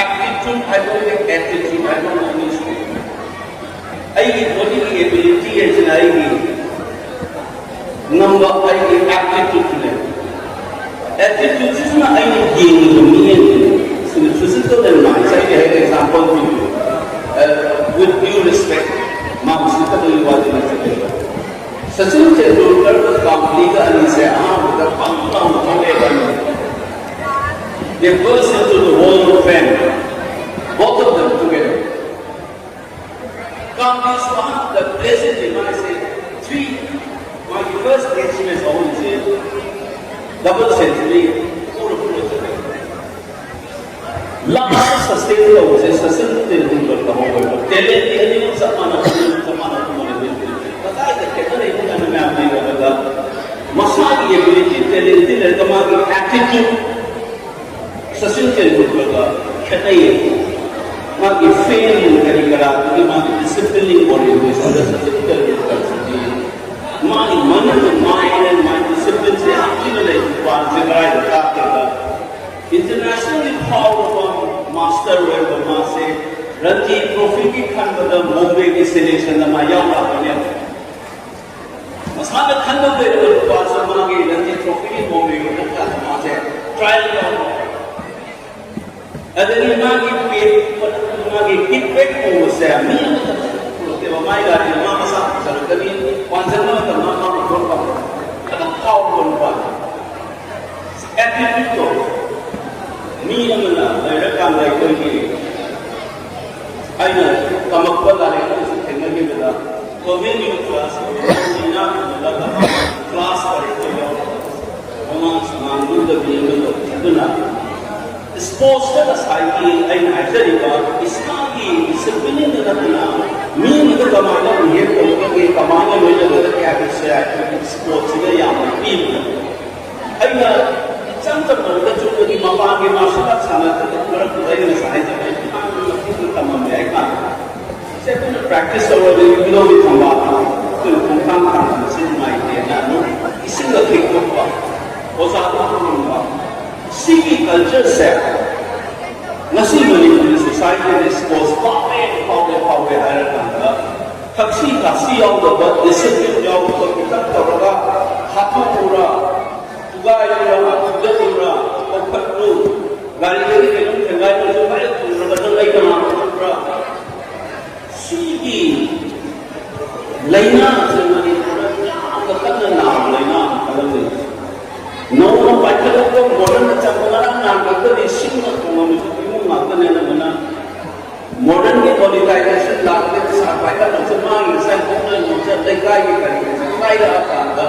aptitude ꯍꯥꯏꯕ ꯑꯃꯒ attitude ꯍꯥꯏꯕ ꯑꯃ ꯑꯅꯤ ꯁꯨꯏ꯫ ꯑꯩꯒꯤ bodyꯒꯤ ability ꯍꯥꯏꯁꯤꯅ ꯑꯩꯒꯤ ꯉꯝꯕ ꯑꯩꯒꯤ aptitudeꯅꯦ꯫ Attitudeꯁꯤꯅ ꯑꯩꯅ ꯌꯦꯡꯉꯤꯕ ꯃꯤꯠꯌꯦꯡꯗꯨꯅꯤ꯫ ꯁꯤꯅ physical and mind꯫ ꯑꯩꯒꯤ ꯍꯦꯛ example ꯄꯤꯕꯤꯌꯨ꯫ Uh, with due respect, ꯃꯥ ꯎꯁꯤꯠꯇꯕꯒꯤ ꯋꯥꯗꯤ ꯅꯠꯆꯗꯦ꯫ ꯁꯆꯤꯟ ꯇꯦꯟꯗꯨꯜꯀꯔꯒ ꯀꯥꯝꯕ꯭ꯂꯤꯒ ꯑꯅꯤꯁꯦ ꯑꯍꯥꯟꯕꯗ ꯄꯪ ꯂꯥꯎꯅ ꯊꯣꯛꯂꯛꯑꯦꯕ꯫ They burst into the world of fame꯫ ꯄꯥꯝꯕꯤꯁꯨ ꯑꯍꯥꯟꯕꯗ ꯄ꯭ꯂꯦꯁꯤꯡꯁꯦ ꯃꯥꯁꯦ ꯊ꯭ꯔꯤ, ꯃꯥꯒꯤ ꯐꯥꯔꯁ ꯕꯦꯠꯁꯃꯦꯟ ꯑꯍꯨꯝꯁꯦ ꯗꯕꯜ ꯁꯦꯟꯆꯨꯔꯤ ꯄꯨꯔ ꯄꯨꯔ ꯆꯠꯂꯦ꯫ ꯂꯥꯁ ꯁꯁꯇꯦꯟ ꯇꯧꯕꯁꯦ ꯁꯆꯤꯟ ꯇꯦꯟꯗꯨꯜꯀꯔ ꯇꯧꯍꯧꯋꯦꯕ꯫ ꯇꯦꯂꯦꯟꯗꯤ ꯑꯅꯤꯃꯛ ꯆꯞ ꯃꯥꯟꯅꯕ, ꯆꯞ ꯃꯥꯟꯅꯕ ꯃꯣꯏꯅ ꯀꯗꯥꯏꯗ ꯈꯦꯠꯅꯔꯤꯅꯣ ꯍꯥꯏꯅ ꯃꯌꯥꯝꯅ ꯌꯦꯡꯉꯒ ꯃꯁꯥꯒꯤ ꯑꯦꯕꯤꯂꯤꯇꯤ, ꯇꯦꯂꯦꯟꯇꯤ ꯂꯩꯔꯒ ꯃꯥꯒꯤ ꯑꯦꯇꯤꯇ꯭ꯌꯨꯠ ꯁꯆꯤꯟ ꯇꯦꯟꯗꯨꯜꯀꯔꯒ ꯈꯦꯠꯅꯩꯌꯦ꯫ ꯃꯥꯒꯤ ꯐꯦꯟ ꯀꯔꯤ ꯀꯔꯥꯗꯒꯤ ꯃꯥꯒꯤ ꯗꯤꯁꯤꯄ꯭ꯂꯤꯟ ꯑꯣꯏꯔꯤꯕꯁꯤꯗ ꯁꯆꯤꯟ ꯇꯦꯟꯗꯨꯜꯀꯔꯁꯤꯗꯤ ꯃꯥꯒꯤ ꯃꯅꯨꯡꯗ ꯃꯥꯏꯟ ꯑꯦꯟ ꯃꯥꯏꯟ ꯗꯤꯁꯤꯄ꯭ꯂꯤꯟꯁꯦ ꯌꯥꯝ ꯊꯤꯅ ꯂꯩꯕ ꯋꯥꯅꯤ꯫ ꯀꯗꯥꯏꯗ ꯇꯥꯛꯀꯦꯗ ꯏꯟꯇꯔꯅꯦꯁꯅꯦꯜꯒꯤ ꯐꯥꯎꯔꯕ ꯃꯥꯁꯇꯔ ꯑꯣꯏꯔꯕ ꯃꯥꯁꯦ ꯔꯟꯖꯤ ꯇ꯭ꯔꯣꯐꯤꯒꯤ ꯈꯟꯕꯗ ꯕꯣꯝꯕꯦꯒꯤ ꯁꯦꯂꯦꯛꯁꯟꯗ ꯃꯥ ꯌꯥꯎ ꯂꯥꯛꯄꯅꯦ꯫ ꯃꯁꯥꯅ ꯈꯟꯕ ꯂꯩꯔꯕ ꯅꯨꯄꯥꯁꯨ ꯃꯥꯒꯤ ꯔꯟꯖꯤ ꯇ꯭ꯔꯣꯐꯤꯒꯤ ꯕꯣꯝꯕꯦꯒꯤ ꯅꯠꯇ꯭ꯔꯥ ꯃꯥꯁꯦ ꯇ꯭ꯔꯥꯏꯜ ꯌꯥꯎꯕ꯫ ꯑꯗꯒꯤ ꯃꯥꯒꯤ ꯄꯦ-, ꯃꯥꯒꯤ ꯀꯤꯛ ꯕꯦꯛ ꯇꯧꯕꯁꯦ ꯃꯤ ꯑꯃꯠꯇꯅ ꯄꯨꯔꯛꯇꯦꯕ꯫ ꯃꯥꯏ ꯒꯥꯔꯤ ꯃꯥ ꯃꯁꯥ ꯄꯨꯖꯔꯛꯀꯅꯤ, ꯄꯥꯟꯁꯤꯟꯕ ꯃꯇꯝꯗ ꯃꯥ ꯃꯣꯇꯣꯔ ꯄꯥꯝꯕ꯫ ꯑꯗꯨꯝ ꯐꯥꯎꯕ ꯅꯨꯄꯥ꯫ ꯑꯦꯇꯤꯇ꯭ꯌꯨꯠꯇꯣ ꯃꯤ ꯑꯃꯅ ꯂꯩꯔꯀꯥꯟꯗ ꯑꯩꯈꯣꯏꯒꯤ ꯑꯩꯅ ꯇꯝꯃꯛꯄ ꯂꯥꯏꯔꯤꯛ ꯑꯃꯁꯨ ꯊꯦꯡꯅꯈꯤꯕꯗ ꯒꯣꯔꯃꯦꯟ ꯌꯨ ꯀ꯭ꯂꯥꯁ ꯏꯅꯥꯛ ꯈꯨꯜꯂꯒ ꯀ꯭ꯂꯥꯁ ꯂꯥꯏꯔꯤꯛꯇ ꯌꯥꯎꯔꯒ ꯃꯃꯥꯡ ꯁꯨꯃꯥꯡ ꯂꯨꯗꯕꯤ ꯑꯃ ꯇꯧꯈꯤ꯫ ꯑꯗꯨꯅ ꯁ꯭ꯄꯣꯔꯠꯁꯇ ꯉꯁꯥꯏꯒꯤ ꯑꯩꯅ ꯍꯥꯏꯖꯔꯤꯕ ꯏꯁꯥꯒꯤ ꯗꯤꯁꯤꯄ꯭ꯂꯤꯟꯗ ꯅꯠꯇꯅ ꯃꯤ ꯑꯃꯗ ꯀꯃꯥꯏꯅ ꯕꯤꯍꯦꯕ ꯇꯧꯒꯗꯒꯦ, ꯀꯃꯥꯏꯅ ꯂꯣꯏꯅꯒꯗꯒꯦ ꯍꯥꯏꯕꯁꯦ ꯑꯩꯈꯣꯏꯒꯤ ꯁ꯭ꯄꯣꯔꯠꯁꯤꯗ ꯌꯥꯝꯅ ꯄꯤꯕꯅꯦ꯫ ꯑꯩꯅ ꯏꯆꯝ ꯆꯝꯅ ꯆꯨꯝꯅꯒꯤ ꯃꯄꯥꯟꯒꯤ ꯃꯥꯔꯁꯦꯜ ꯑꯥꯔꯠ ꯁꯥꯟꯅꯗꯅ ꯃꯔꯛꯇꯨꯗ ꯑꯩꯅ ꯉꯁꯥꯏ ꯍꯥꯏꯖꯕ ꯑꯩ ꯃꯇꯝ ꯑꯃ ꯇꯝꯃꯝꯃꯦ ꯍꯥꯏ ꯀꯥꯟꯗ ꯁꯦ ꯑꯩꯈꯣꯏꯅ ꯄ꯭ꯔꯦꯛꯇꯤꯁ ꯇꯧꯔꯗꯤ ꯃꯤꯠꯂꯣꯝꯒꯤ ꯊꯝꯕꯥꯜ ꯑꯩꯈꯣꯏꯅ ꯈꯣꯡꯊꯥꯡ ꯊꯥꯡꯕꯁꯤ ꯅꯨꯡꯉꯥꯏꯇꯦꯅ ꯑꯗꯨꯝ ꯏꯁꯤꯡꯗ ꯊꯦꯡꯗꯣꯛꯄ, ꯑꯣꯖꯥꯗ ꯍꯪꯕ, ꯁꯤꯒꯤ ꯀꯜꯆꯔꯁꯦ ꯉꯁꯤ ꯃꯅꯤꯄꯨꯔꯤ ꯁꯣꯁꯥꯏꯇꯤꯗ ꯁ꯭ꯄꯣꯔꯠꯁ ꯐꯥꯎꯔꯦ, ꯐꯥꯎꯔꯦ, ꯐꯥꯎꯔꯦ ꯍꯥꯏꯔꯀꯥꯟꯗ ꯊꯛꯁꯤ ꯈꯥꯁꯤ ꯌꯥꯎꯗꯕ, ꯗꯤꯁꯤꯄ꯭ꯂꯤꯟ ꯌꯥꯎꯗꯕ, ꯈꯤꯇꯪ ꯇꯧꯔꯒ ꯍꯥꯠꯇꯣꯛꯎꯔ, ꯊꯨꯒꯥꯏꯔꯨꯔ, ꯐꯨꯗꯠꯂꯨꯔ, ꯀꯧꯈꯠꯂꯨ, ꯒꯥꯔꯤꯗꯒꯤ ꯀꯩꯅꯣꯝ ꯊꯦꯡꯒꯥꯏꯔꯨꯔꯁꯨ ꯍꯦꯛ ꯄꯨꯔꯒ ꯅꯪ ꯑꯩ ꯀꯅꯥꯅꯣ ꯈꯪꯕ꯭ꯔꯥ? ꯁꯤꯒꯤ ꯂꯥꯏꯅꯥꯁꯦ ꯃꯅꯤꯄꯨꯔꯗ ꯌꯥꯝꯅ ꯀꯟꯅ ꯅꯥꯕ ꯂꯥꯏꯅꯥ ꯑꯃꯈꯛꯅꯤ꯫ ꯅꯧꯅ ꯄꯥꯏꯈꯠꯂꯛꯄ ꯃꯣꯗꯔꯟꯗ ꯆꯪꯕ ꯉꯔꯥꯡ ꯅꯍꯥꯟ ꯈꯛꯇꯗꯤ ꯁꯤꯡꯅ ꯊꯣꯡꯉꯝꯃꯤꯕ ꯏꯃꯨꯡ ꯉꯥꯛꯇꯅꯦ꯫ ꯑꯗꯨꯅ ꯃꯣꯗꯔꯟꯒꯤ ꯃꯣꯅꯤꯇꯥꯏꯖꯦꯁꯟ ꯂꯥꯛꯑꯒ ꯄꯩꯁꯥ ꯄꯥꯏ ꯍꯥꯏꯔꯛꯑꯀꯥꯟꯗ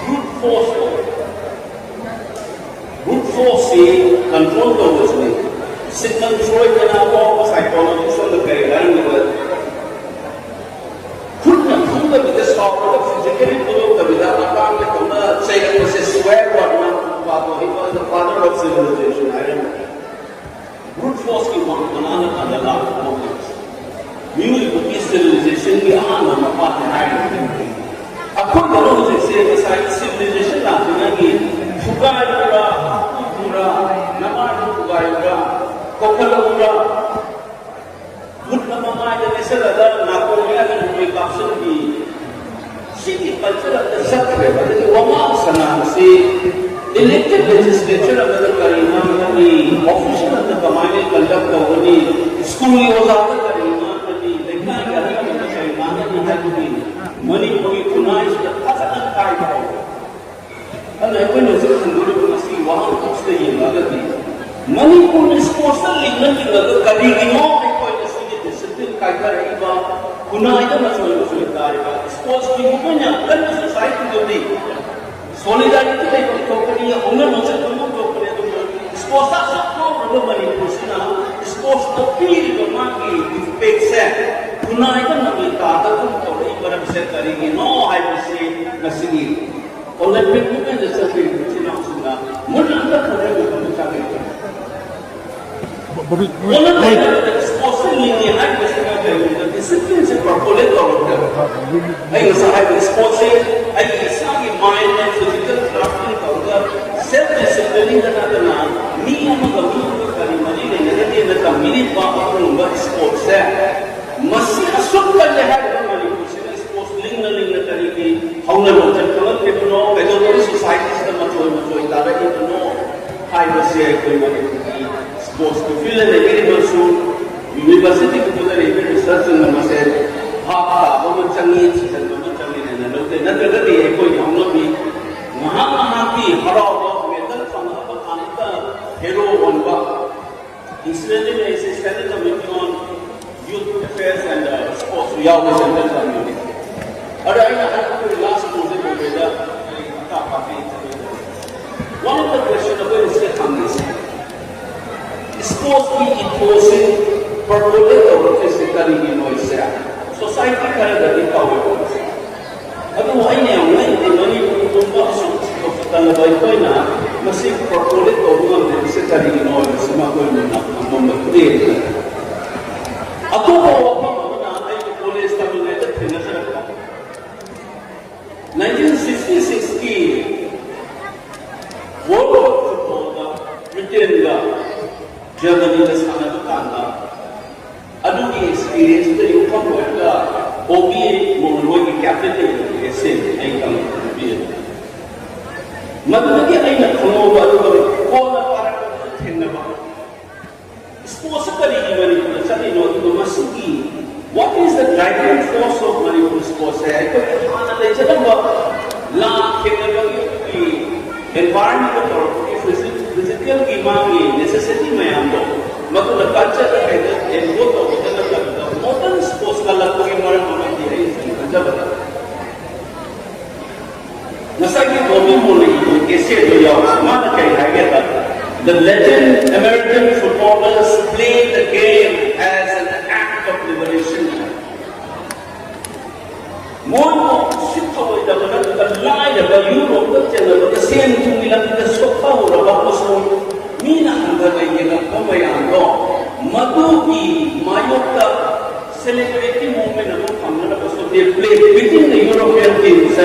brute force ꯇꯣ, brute force ꯁꯤ control ꯇꯧꯕꯁꯤꯅꯤ꯫ ꯁꯤꯒꯅꯦꯜ ꯁꯣꯏꯗꯅ ꯑꯇꯣꯞꯄ psychology ꯁꯣꯝꯗ ꯀꯔꯤ ꯍꯥꯏꯔꯝꯒꯗ꯭ꯔꯥ? ꯈꯨꯠꯅ ꯐꯨꯗꯕꯤꯗ, ꯁꯥꯎꯔꯒ physically ꯐꯨꯗꯣꯛꯇꯕꯤꯗ, ꯑꯉꯥꯡꯒꯤ ꯇꯧꯅ ꯆꯩꯔꯛꯄꯁꯦ swear word ꯅ ꯄꯥꯊꯣꯛꯏꯕ the father of civilization ꯍꯥꯏꯔꯝꯃꯤ꯫ Brute force ꯀꯤ ꯋꯥꯡꯃꯅꯥꯅ ꯀꯟꯅ ꯂꯥꯛꯄ ꯃꯤꯑꯣꯏꯕꯒꯤ civilization ꯒꯤ ꯑꯍꯥꯟꯕ ꯃꯄꯥꯅꯤ ꯍꯥꯏꯔꯤꯕ꯫ ꯑꯩꯈꯣꯏꯗꯅ ꯍꯧꯖꯤꯛꯁꯦ ꯉꯁꯥꯏ civilization ꯂꯥꯛꯇ꯭ꯔꯤꯉꯩꯒꯤ ꯊꯨꯒꯥꯏꯕ꯭ꯔꯥ, ꯍꯥꯠꯇꯣꯛꯄ꯭ꯔꯥ, ꯅꯃꯥꯏꯗꯨ ꯊꯨꯒꯥꯏꯕ꯭ꯔꯥ, ꯀꯣꯛꯈꯠꯂꯛꯄ꯭ꯔꯥ, ꯃꯨꯠ ꯑꯃ ꯃꯥꯏꯗ ꯂꯩꯁꯜꯂꯒ ꯅꯥꯀꯣꯡ ꯃꯌꯥꯗ ꯅꯣꯡꯃꯩ ꯀꯥꯞꯁꯤꯟꯕꯤ, ꯁꯤꯒꯤ culture ꯑꯝꯇ ꯆꯠꯇ꯭ꯔꯦꯕ꯫ ꯑꯗꯒꯤ ꯋꯥꯉꯥꯡ ꯁꯉꯥꯡꯁꯤ elected legislature ꯑꯃꯗ ꯀꯔꯤ ꯉꯥꯡꯒꯅꯤ, official ꯑꯃꯗ ꯀꯃꯥꯏꯅ conduct ꯇꯧꯒꯅꯤ, school ꯒꯤ ꯑꯣꯖꯥꯗ ꯀꯔꯤ ꯉꯥꯡꯒꯅꯤ, ꯂꯩꯀꯥꯏꯒꯤ ꯑꯍꯜ ꯑꯃꯗ ꯀꯔꯤ ꯉꯥꯡꯒꯅꯤ ꯍꯥꯏꯕꯒꯤ ꯃꯅꯤꯄꯨꯔꯒꯤ ꯈꯨꯟꯅꯥꯏꯁꯤꯗ ꯐꯖꯅ ꯀꯥꯏꯕ ꯍꯧꯔꯦ꯫ ꯑꯗꯨꯅ ꯑꯩꯈꯣꯏꯅ ꯍꯧꯖꯤꯛ ꯍꯪꯗꯣꯔꯤꯕ ꯃꯁꯤꯒꯤ ꯋꯥꯍꯪ ꯑꯁꯤꯗ ꯌꯦꯡꯂꯒꯗꯤ, ꯃꯅꯤꯄꯨꯔ sports ꯇ ꯂꯤꯡꯅ ꯂꯤꯡꯅꯒ ꯀꯔꯤꯒꯤꯅꯣ ꯑꯩꯈꯣꯏ ꯉꯁꯤꯒꯤ discipline ꯀꯥꯏꯊꯔꯛꯏꯕ, ꯈꯨꯟꯅꯥꯏꯗ ꯃꯆꯣꯏ ꯃꯆꯣꯏ ꯇꯥꯔꯤꯕ? Sports ꯀꯤ movement ꯌꯥꯝ ꯀꯟꯕ society ꯗꯨꯗꯤ solidarity ꯂꯩꯐꯝ ꯊꯣꯛꯄꯅꯤ, ꯍꯧꯅ ꯂꯣꯟꯆꯠ ꯐꯝꯐꯝ ꯊꯣꯛꯄꯅꯤ꯫ ꯑꯗꯨꯕꯨ sports ꯇ ꯑꯁꯨꯛ ꯐꯥꯎꯔꯕ ꯃꯅꯤꯄꯨꯔꯁꯤꯅ sports ꯇ ꯄꯤꯔꯤꯕ ꯃꯥꯒꯤ impact ꯁꯦ ꯈꯨꯟꯅꯥꯏꯗ ꯃꯃꯤ ꯇꯥꯗꯕꯒꯨꯝ ꯇꯧꯔꯛꯏ ꯃꯔꯝꯁꯦ ꯀꯔꯤꯒꯤꯅꯣ ꯍꯥꯏꯕꯁꯤ ꯉꯁꯤꯒꯤ Olympic movement ꯗ ꯆꯠꯈ꯭ꯔꯤꯕ ꯏꯆꯤꯜ ꯏꯅꯥꯎꯁꯤꯡꯅ ꯃꯨꯟꯅ ꯑꯝꯇ ꯈꯟꯅꯕꯤꯕ ꯑꯃ ꯆꯪꯉꯦ꯫ Olympic ꯗ sports ꯇ ꯂꯤꯡꯉꯤ ꯍꯥꯏꯔꯤꯕꯁꯤꯅ ꯀꯔꯤꯒꯨꯝꯕ discipline ꯁꯦ percolate ꯇꯧꯔꯛꯇꯕ꯫ ꯑꯩ ꯉꯁꯥꯏ ꯍꯥꯏꯕ sports ꯁꯦ ꯑꯩꯒꯤ ꯏꯁꯥꯒꯤ mind ꯅ physical crafting ꯇꯧꯔꯒ self discipline ꯗ ꯅꯠꯇꯅ ꯃꯤ ꯑꯃꯒ ꯃꯤ ꯑꯃꯒ ꯀꯔꯤ ꯃꯔꯤ ꯂꯩꯅꯒꯗꯦꯅ ꯇꯝꯕꯤꯔꯤꯕ ꯑꯗꯨꯒꯨꯝꯕ sports ꯁꯦ ꯃꯁꯤ ꯑꯁꯨꯛ ꯀꯜꯂꯦ ꯍꯥꯏꯔꯤꯕ ꯃꯅꯤꯄꯨꯔꯁꯤꯅ sports ꯂꯤꯡꯅ ꯂꯤꯡꯅ ꯀꯔꯤꯒꯤ ꯍꯧꯅ ꯂꯣꯟꯆꯠ ꯈꯪꯂꯛꯂꯤꯕꯅꯣ, ꯀꯩꯗꯧꯕꯒꯤ society ꯁꯤꯗ ꯃꯆꯣꯏ ꯃꯆꯣꯏ ꯇꯥꯔꯛꯏꯕꯅꯣ ꯍꯥꯏꯕꯁꯦ ꯑꯩꯈꯣꯏ ꯃꯅꯤꯄꯨꯔꯒꯤ sports ꯀꯤ field ꯗ ꯂꯩꯕꯤꯔꯤꯕꯁꯨ, university ꯒꯨꯝꯕꯗ ꯂꯩꯕ research ꯁꯤꯡꯅ ꯃꯁꯦ ꯚꯥꯞ ꯇꯥꯕ ꯑꯃ ꯆꯪꯉꯤ, ꯊꯤꯖꯤꯟꯕ ꯑꯃ ꯆꯪꯉꯤ ꯍꯥꯏꯅ ꯂꯧꯖꯩ꯫ ꯅꯠꯇ꯭ꯔꯒꯗꯤ ꯑꯩꯈꯣꯏꯒꯤ ꯍꯧꯅꯕꯤ ꯉꯥꯏꯍꯥꯛ ꯉꯥꯏꯍꯥꯛꯀꯤ ꯍꯔꯥꯎꯕ, medal ꯐꯪꯉꯛꯑꯕ ꯀꯥꯟꯗ hero ꯑꯣꯟꯕ, Incidentally, ꯑꯩꯁꯦ Standing Committee on Youth Affairs and, uh, Sports ꯁꯨ ꯌꯥꯎꯕ Central Committee꯫ ꯑꯗ ꯑꯩꯅ ꯍꯥꯏꯕꯗꯨ ꯂꯥꯁ ꯄꯣꯏꯟꯁꯦ ꯂꯣꯏꯕꯗ ꯑꯩ ꯃꯈꯥ ꯄꯥꯕꯤ ꯆꯠꯂꯣꯏꯗꯕ꯫ One of the question ꯑꯩꯈꯣꯏꯅ ꯁꯤꯗ ꯍꯪꯉꯤꯁꯦ, ꯁ꯭ꯄꯣꯔꯠꯁꯀꯤ ꯏꯊꯣꯁꯤ ꯄꯔꯀꯣꯂꯦꯠ ꯇꯧꯔꯛꯇ꯭ꯔꯤꯁꯦ ꯀꯔꯤꯒꯤꯅꯣ ꯍꯥꯏꯁꯦ ꯁꯣꯁꯥꯏꯇꯤ ꯈꯔꯗꯗꯤ ꯇꯧꯋꯦꯕ꯫ ꯑꯗꯨꯕꯨ ꯑꯩꯅ ꯌꯥꯝ ꯉꯛꯏꯗꯤ ꯃꯅꯤꯄꯨꯔꯒꯨꯝꯕ ꯑꯁꯨꯛ ꯇꯜꯂꯕ ꯑꯩꯈꯣꯏꯅ ꯃꯁꯤ ꯄꯔꯀꯣꯂꯦꯠ ꯇꯧꯕ ꯉꯝꯗ꯭ꯔꯤꯕꯁꯦ ꯀꯔꯤꯒꯤꯅꯣ ꯍꯥꯏꯕꯁꯤ ꯃꯈꯣꯏꯅ ꯉꯝꯕ ꯈꯨꯗꯤꯡ꯫ ꯑꯇꯣꯞꯄ ꯋꯥꯐꯝ ꯑꯃꯅ ꯑꯩꯒꯤ ꯀꯣꯂꯦꯖ ꯇꯝꯂꯤꯉꯩꯗ ꯊꯦꯡꯅꯖꯔꯛꯄ nineteen sixty six ꯀꯤ World Cup footballꯗ Britainꯒ Germanyꯒ ꯁꯥꯟꯅꯕ ꯀꯥꯟꯗ ꯑꯗꯨꯒꯤ experienceꯗ ꯌꯨꯝꯐꯝ ꯑꯣꯏꯔꯒ ꯕꯣꯕꯤ ꯃꯣꯟꯔꯣꯏꯒꯤ captain ꯑꯣꯏꯕ essay ꯑꯩ ꯇꯝꯕꯤꯔꯦ꯫ ꯃꯗꯨꯗꯒꯤ ꯑꯩꯅ ꯈꯪꯍꯧꯕ ꯑꯗꯨꯒ ꯀꯣꯟꯅ ꯄꯥꯔꯛꯄꯗ ꯊꯦꯡꯅꯕ ꯁ꯭ꯄꯣꯔꯠꯁ ꯀꯔꯤꯒꯤ ꯃꯅꯤꯄꯨꯔꯗ ꯆꯠꯂꯤꯅꯣ ꯑꯗꯨꯒ ꯃꯁꯤꯒꯤ what is the driving force of Manipur sports ꯍꯥꯏ ꯑꯩꯈꯣꯏꯒꯤ ꯍꯥꯟꯅ ꯂꯩꯖꯔꯝꯕ ꯂꯥꯟ ꯊꯦꯡꯅꯕꯒꯤ ꯑꯩꯈꯣꯏꯒꯤ environment ꯇꯧꯔꯛꯄꯒꯤ physical ꯒꯤ ꯃꯥꯒꯤ necessity ꯃꯌꯥꯝꯗꯣ ꯃꯗꯨꯅ culture ꯗ ꯍꯦꯟꯅ enroll ꯇꯧꯕꯗ ꯅꯠꯇꯕꯤꯗ modern sports ꯀꯜꯂꯛꯄꯒꯤ ꯃꯔꯝ ꯑꯃꯗꯤ ꯑꯩꯅ ꯁꯨꯝ ꯈꯟꯖꯕꯗ ꯉꯁꯥꯏꯒꯤ ꯕꯣꯕꯤ ꯃꯣꯟꯅ ꯏꯕ essayꯗꯣ ꯌꯥꯎꯔꯤꯁꯦ ꯃꯥꯅ ꯀꯔꯤ ꯍꯥꯏꯒꯦꯗ, "The Latin American footballers play the game as an act of liberation." ꯃꯣꯏꯕꯨ ꯁꯤꯠ ꯊꯑꯣꯏꯗꯕ ꯅꯠꯇ꯭ꯔꯒ ꯂꯥꯏꯔꯕ ꯌꯨꯔꯣꯞꯇ ꯆꯦꯟꯅꯕꯗ ꯁꯦꯟ ꯊꯨꯝꯒꯤ ꯂꯝꯕꯤꯗ ꯁꯣꯛꯊꯍꯧꯔꯕ ꯑꯃꯁꯨꯡ ꯃꯤꯅ ꯍꯟꯊꯅ ꯌꯦꯡꯉꯛꯄ ꯃꯌꯥꯝꯗꯣ ꯃꯗꯨꯒꯤ ꯃꯥꯌꯣꯛꯇ celebrity moment ꯑꯃ ꯐꯪꯅꯅꯕꯁꯨ they play within the European teams.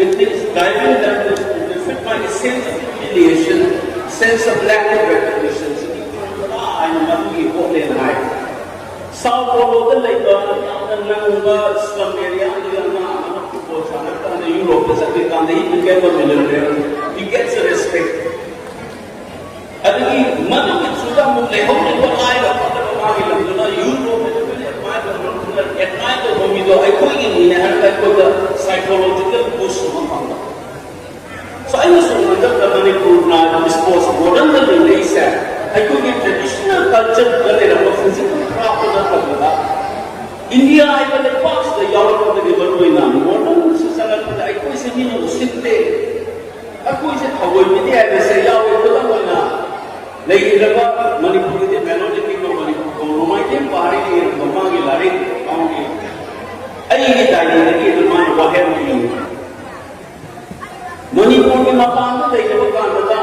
It is driving them to defeat my sense of humiliation, sense of lack of recognition. ꯍꯥꯏꯅ ꯃꯗꯨꯒꯤ ꯍꯣꯠꯂꯦꯅ ꯍꯥꯏ꯫ Sao Pauloꯗ ꯂꯩꯕ ꯌꯥꯝꯅ ꯅꯪꯕ slum areaꯒꯤ ꯑꯉꯥꯡ ꯑꯃꯅ football ꯁꯥꯟꯅꯔꯀꯥꯟꯗ ꯌꯨꯔꯣꯞꯇ ꯆꯠꯈꯤꯀꯥꯟꯗ he became a millionaire. He gets a respect. ꯑꯗꯒꯤ ꯃꯗꯨꯒꯤ ꯊ꯭ꯔꯨꯗ ꯑꯃꯨꯛ ꯂꯩꯍꯧꯔꯤꯕ ꯂꯥꯏꯔ ꯐꯠꯇꯕ ꯃꯥꯒꯤ ꯂꯝꯗꯨꯅ ꯌꯨꯔꯣꯞꯇ ꯑꯦꯗꯃꯥꯏꯔ ꯇꯧꯕ ꯃꯤꯗꯣ ꯑꯩꯈꯣꯏꯒꯤ ꯃꯤꯅꯦ ꯍꯥꯏꯔꯒ ꯑꯩꯈꯣꯏꯗ psychological boost ꯑꯃ ꯐꯪꯕ꯫ So ꯑꯩꯅ ꯁꯨꯝ ꯍꯟꯗꯛꯇ ꯃꯅꯤꯄꯨꯔꯅ sports modernꯗ ꯂꯩꯅꯔꯤꯁꯦ ꯑꯩꯈꯣꯏꯒꯤ traditional cultureꯗ ꯂꯩꯔꯝꯕ physical craft ꯅꯠꯇꯕꯗ India ꯍꯥꯏꯕ ꯂꯩꯕꯥꯛꯁꯤꯗ ꯌꯥꯎꯔꯛꯄꯗꯒꯤ ꯃꯔꯨꯑꯣꯏꯅ ꯀꯃꯤꯇꯤ ꯍꯥꯏꯕꯁꯦ ꯌꯥꯎꯋꯦ꯫ ꯈꯨꯗꯝ ꯑꯣꯏꯅ ꯂꯩꯈꯤꯗ꯭ꯔꯕ ꯃꯅꯤꯄꯨꯔꯒꯤ ꯃꯦꯂꯣꯗꯤ ꯀꯤꯡꯗꯝ ꯃꯅꯤꯄꯨꯔ ꯀꯧꯕ ꯅꯣꯡꯃꯥꯏꯊꯦꯝ ꯄꯥꯔꯤꯅ ꯏꯔꯝꯕ ꯃꯥꯒꯤ ꯂꯥꯏꯔꯤꯛ ꯃꯥꯒꯤ ꯑꯩꯒꯤ ꯗꯥꯏꯔꯤꯗꯒꯤ ꯑꯗꯨꯝ ꯃꯥꯅ ꯋꯥꯍꯩ ꯑꯃ ꯏꯌꯦ꯫ ꯃꯅꯤꯄꯨꯔꯒꯤ ꯃꯄꯥꯟꯗ ꯂꯩꯔꯕ ꯀꯥꯟꯗ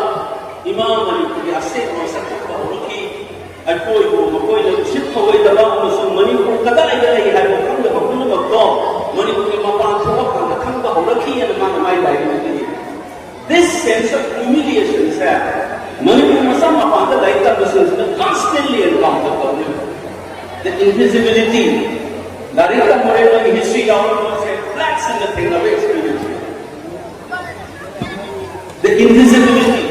ꯏꯃꯥ ꯃꯅꯤꯄꯨꯔꯒꯤ ꯑꯁꯦꯡꯕ ꯃꯁꯛ ꯈꯪꯕ ꯍꯧꯔꯛꯈꯤ꯫ ꯑꯩꯈꯣꯏꯕꯨ ꯃꯈꯣꯏꯅ ꯎꯁꯤꯠ ꯊꯧꯑꯣꯏꯗꯕ ꯑꯃꯁꯨꯡ ꯃꯅꯤꯄꯨꯔ ꯀꯗꯥꯏꯗ ꯂꯩ ꯍꯥꯏꯕ ꯈꯪꯗꯕ ꯄꯨꯝꯅꯃꯛꯇꯣ ꯃꯅꯤꯄꯨꯔꯒꯤ ꯃꯄꯥꯟ ꯊꯣꯛꯂꯀꯥꯟꯗ ꯈꯪꯕ ꯍꯧꯔꯛꯈꯤ ꯍꯥꯏꯅ ꯃꯥꯅ ꯃꯥꯏ ꯂꯥꯏꯔꯤꯛ ꯑꯗꯨꯗ ꯏꯔꯤ꯫ This sense of humiliation ꯁꯦ ꯃꯅꯤꯄꯨꯔ ꯃꯆꯥ ꯃꯄꯥꯟꯗ ꯂꯥꯏꯔꯤꯛ ꯇꯝꯕꯁꯤꯡꯁꯤꯅ constantly encounter ꯇꯧꯏ꯫ The invisibility, ꯂꯥꯏꯔꯤꯛ ꯇꯝꯃꯨꯔꯦ ꯅꯪꯒꯤ history ꯌꯥꯎꯔꯕꯁꯦ black ꯁꯤꯡꯅ ꯊꯦꯡꯅꯕ experience꯫ The invisibility,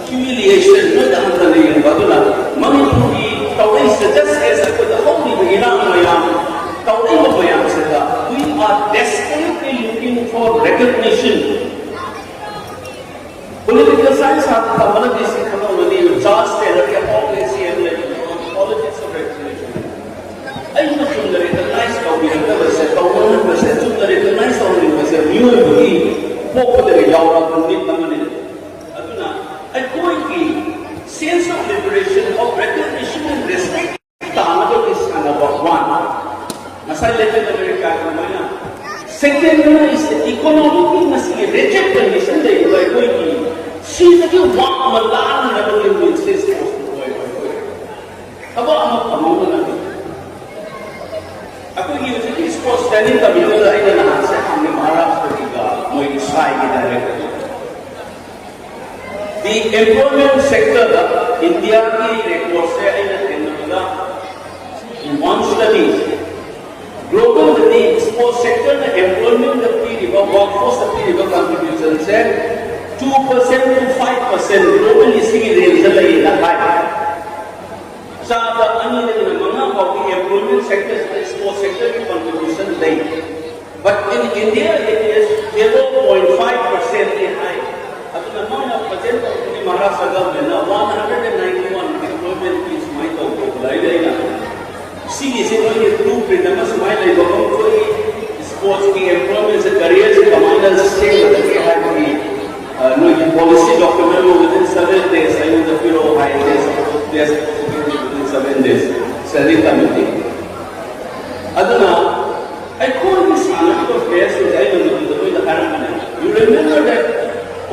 humiliation ꯅꯣꯏꯗ ꯍꯟꯊꯅ ꯌꯦꯡꯕ꯫ ꯑꯗꯨꯅ ꯃꯅꯤꯄꯨꯔꯒꯤ ꯇꯧꯔꯛꯏꯁꯦ just as ꯑꯩꯈꯣꯏꯗ ꯍꯧꯔꯤꯕ ꯏꯔꯥꯡ ꯃꯌꯥꯝ ꯇꯧꯔꯛꯏꯕ ꯃꯌꯥꯝꯁꯤꯗ we are desperately looking for recognition. Political science ꯍꯥꯟꯅ ꯇꯝꯕꯅꯗꯤ ꯁꯤ ꯈꯪꯉꯝꯒꯅꯤ꯫ Charles Taylor ꯒꯤ ꯑꯄꯥꯎꯕ essay ꯑꯃ ꯂꯩꯕꯅꯤ, On the Politics of Recognition꯫ ꯑꯩꯅ ꯆꯨꯝꯅ recognize ꯇꯧꯕꯤꯔꯛꯇꯕꯁꯦ, ꯇꯧꯅꯍꯟꯕꯁꯦ, ꯆꯨꯝꯅ recognize ꯇꯧꯍꯟꯅꯤꯡꯕꯁꯦ ꯃꯤꯑꯣꯏꯕꯒꯤ ꯄꯣꯛꯄꯗꯒꯤ ꯌꯥꯎꯔꯛꯄ ꯅꯤꯠ ꯑꯃꯅꯤ꯫ ꯑꯗꯨꯅ ꯑꯩꯈꯣꯏꯒꯤ sense of liberation, of recognition and respect ꯇꯥꯅꯕꯒꯤ ꯁꯥꯟꯅꯕ one꯫ ꯉꯁꯥꯏ Latin America ꯑꯗꯨꯃꯥꯏꯅ꯫ Second one is the economic ꯃꯁꯤꯒꯤ wretched condition ꯂꯩꯔꯤꯕ ꯑꯩꯈꯣꯏꯒꯤ ꯁꯤꯗꯒꯤ ꯋꯥꯡꯃ ꯂꯥꯟꯅꯅꯕꯒꯤ ꯃꯤꯟꯁꯦ sports ꯑꯣꯏ ꯑꯩꯈꯣꯏ ꯊꯕꯛ ꯑꯃ ꯐꯪꯍꯧꯅꯅꯕ꯫ ꯑꯩꯈꯣꯏꯒꯤ ꯍꯧꯖꯤꯛꯀꯤ sports training ꯇꯝꯕꯤꯕꯗ ꯑꯩꯅ ꯅꯍꯥꯟꯁꯦ ꯍꯪꯉꯦ ꯃꯍꯥꯔꯥꯁꯇ꯭ꯔꯒꯤꯒ ꯃꯣꯏꯒꯤ ꯁꯥꯏꯒꯤ director꯫ The employment sector ꯗ ꯏꯟꯗꯤꯌꯥꯒꯤ record ꯁꯦ ꯑꯩꯅ ꯊꯦꯡꯅꯕꯗ, in one study, global ꯗꯗꯤ sports sector ꯅ employment ꯗ ꯄꯤꯔꯤꯕ, workforce ꯇ ꯄꯤꯔꯤꯕ contribution say two percent to five percent globally ꯁꯤꯒꯤ range ꯗ ꯂꯩꯌꯦꯅ ꯍꯥꯏ꯫ ꯆꯥꯗ ꯑꯅꯤꯗꯒꯤꯅ ꯃꯉꯥ ꯐꯥꯎꯒꯤ employment sector ꯁꯤꯗ sports sector ꯒꯤ contribution ꯂꯩ꯫ But in India it is zero point five percent ꯅꯤ ꯍꯥꯏ꯫ ꯑꯗꯨꯅ ꯃꯣꯏꯅ present ꯇꯧꯕꯗꯤ ꯃꯍꯥꯔꯥꯁꯇ꯭ꯔ government ꯅ one hundred and ninety one employment ꯀꯤ ꯁꯨꯃꯥꯏꯅ ꯇꯧꯕ ꯂꯩ ꯂꯩꯅ꯫ ꯁꯤꯒꯤꯁꯦ ꯃꯣꯏꯒꯤ blueprint ꯑꯃ ꯁꯨꯃꯥꯏꯅ ꯂꯩꯕ ꯑꯃ ꯑꯩꯈꯣꯏꯒꯤ sports ꯀꯤ employment ꯁꯦ career ꯁꯦ ꯀꯃꯥꯏꯅ ꯁꯦꯝꯒꯗꯒꯦ ꯍꯥꯏꯕꯒꯤ, ꯑ, ꯅꯣꯏꯒꯤ Seven days, standing committee. ꯑꯗꯨꯅ ꯑꯩꯈꯣꯏꯒꯤ ꯁꯥꯟꯅꯔꯤꯕ ꯐꯦꯁꯁꯤꯡꯁꯦ ꯑꯩꯅ ꯃꯗꯨꯗ ꯂꯣꯏꯅ ꯍꯥꯏꯔꯝꯕꯅꯦ꯫ You remember that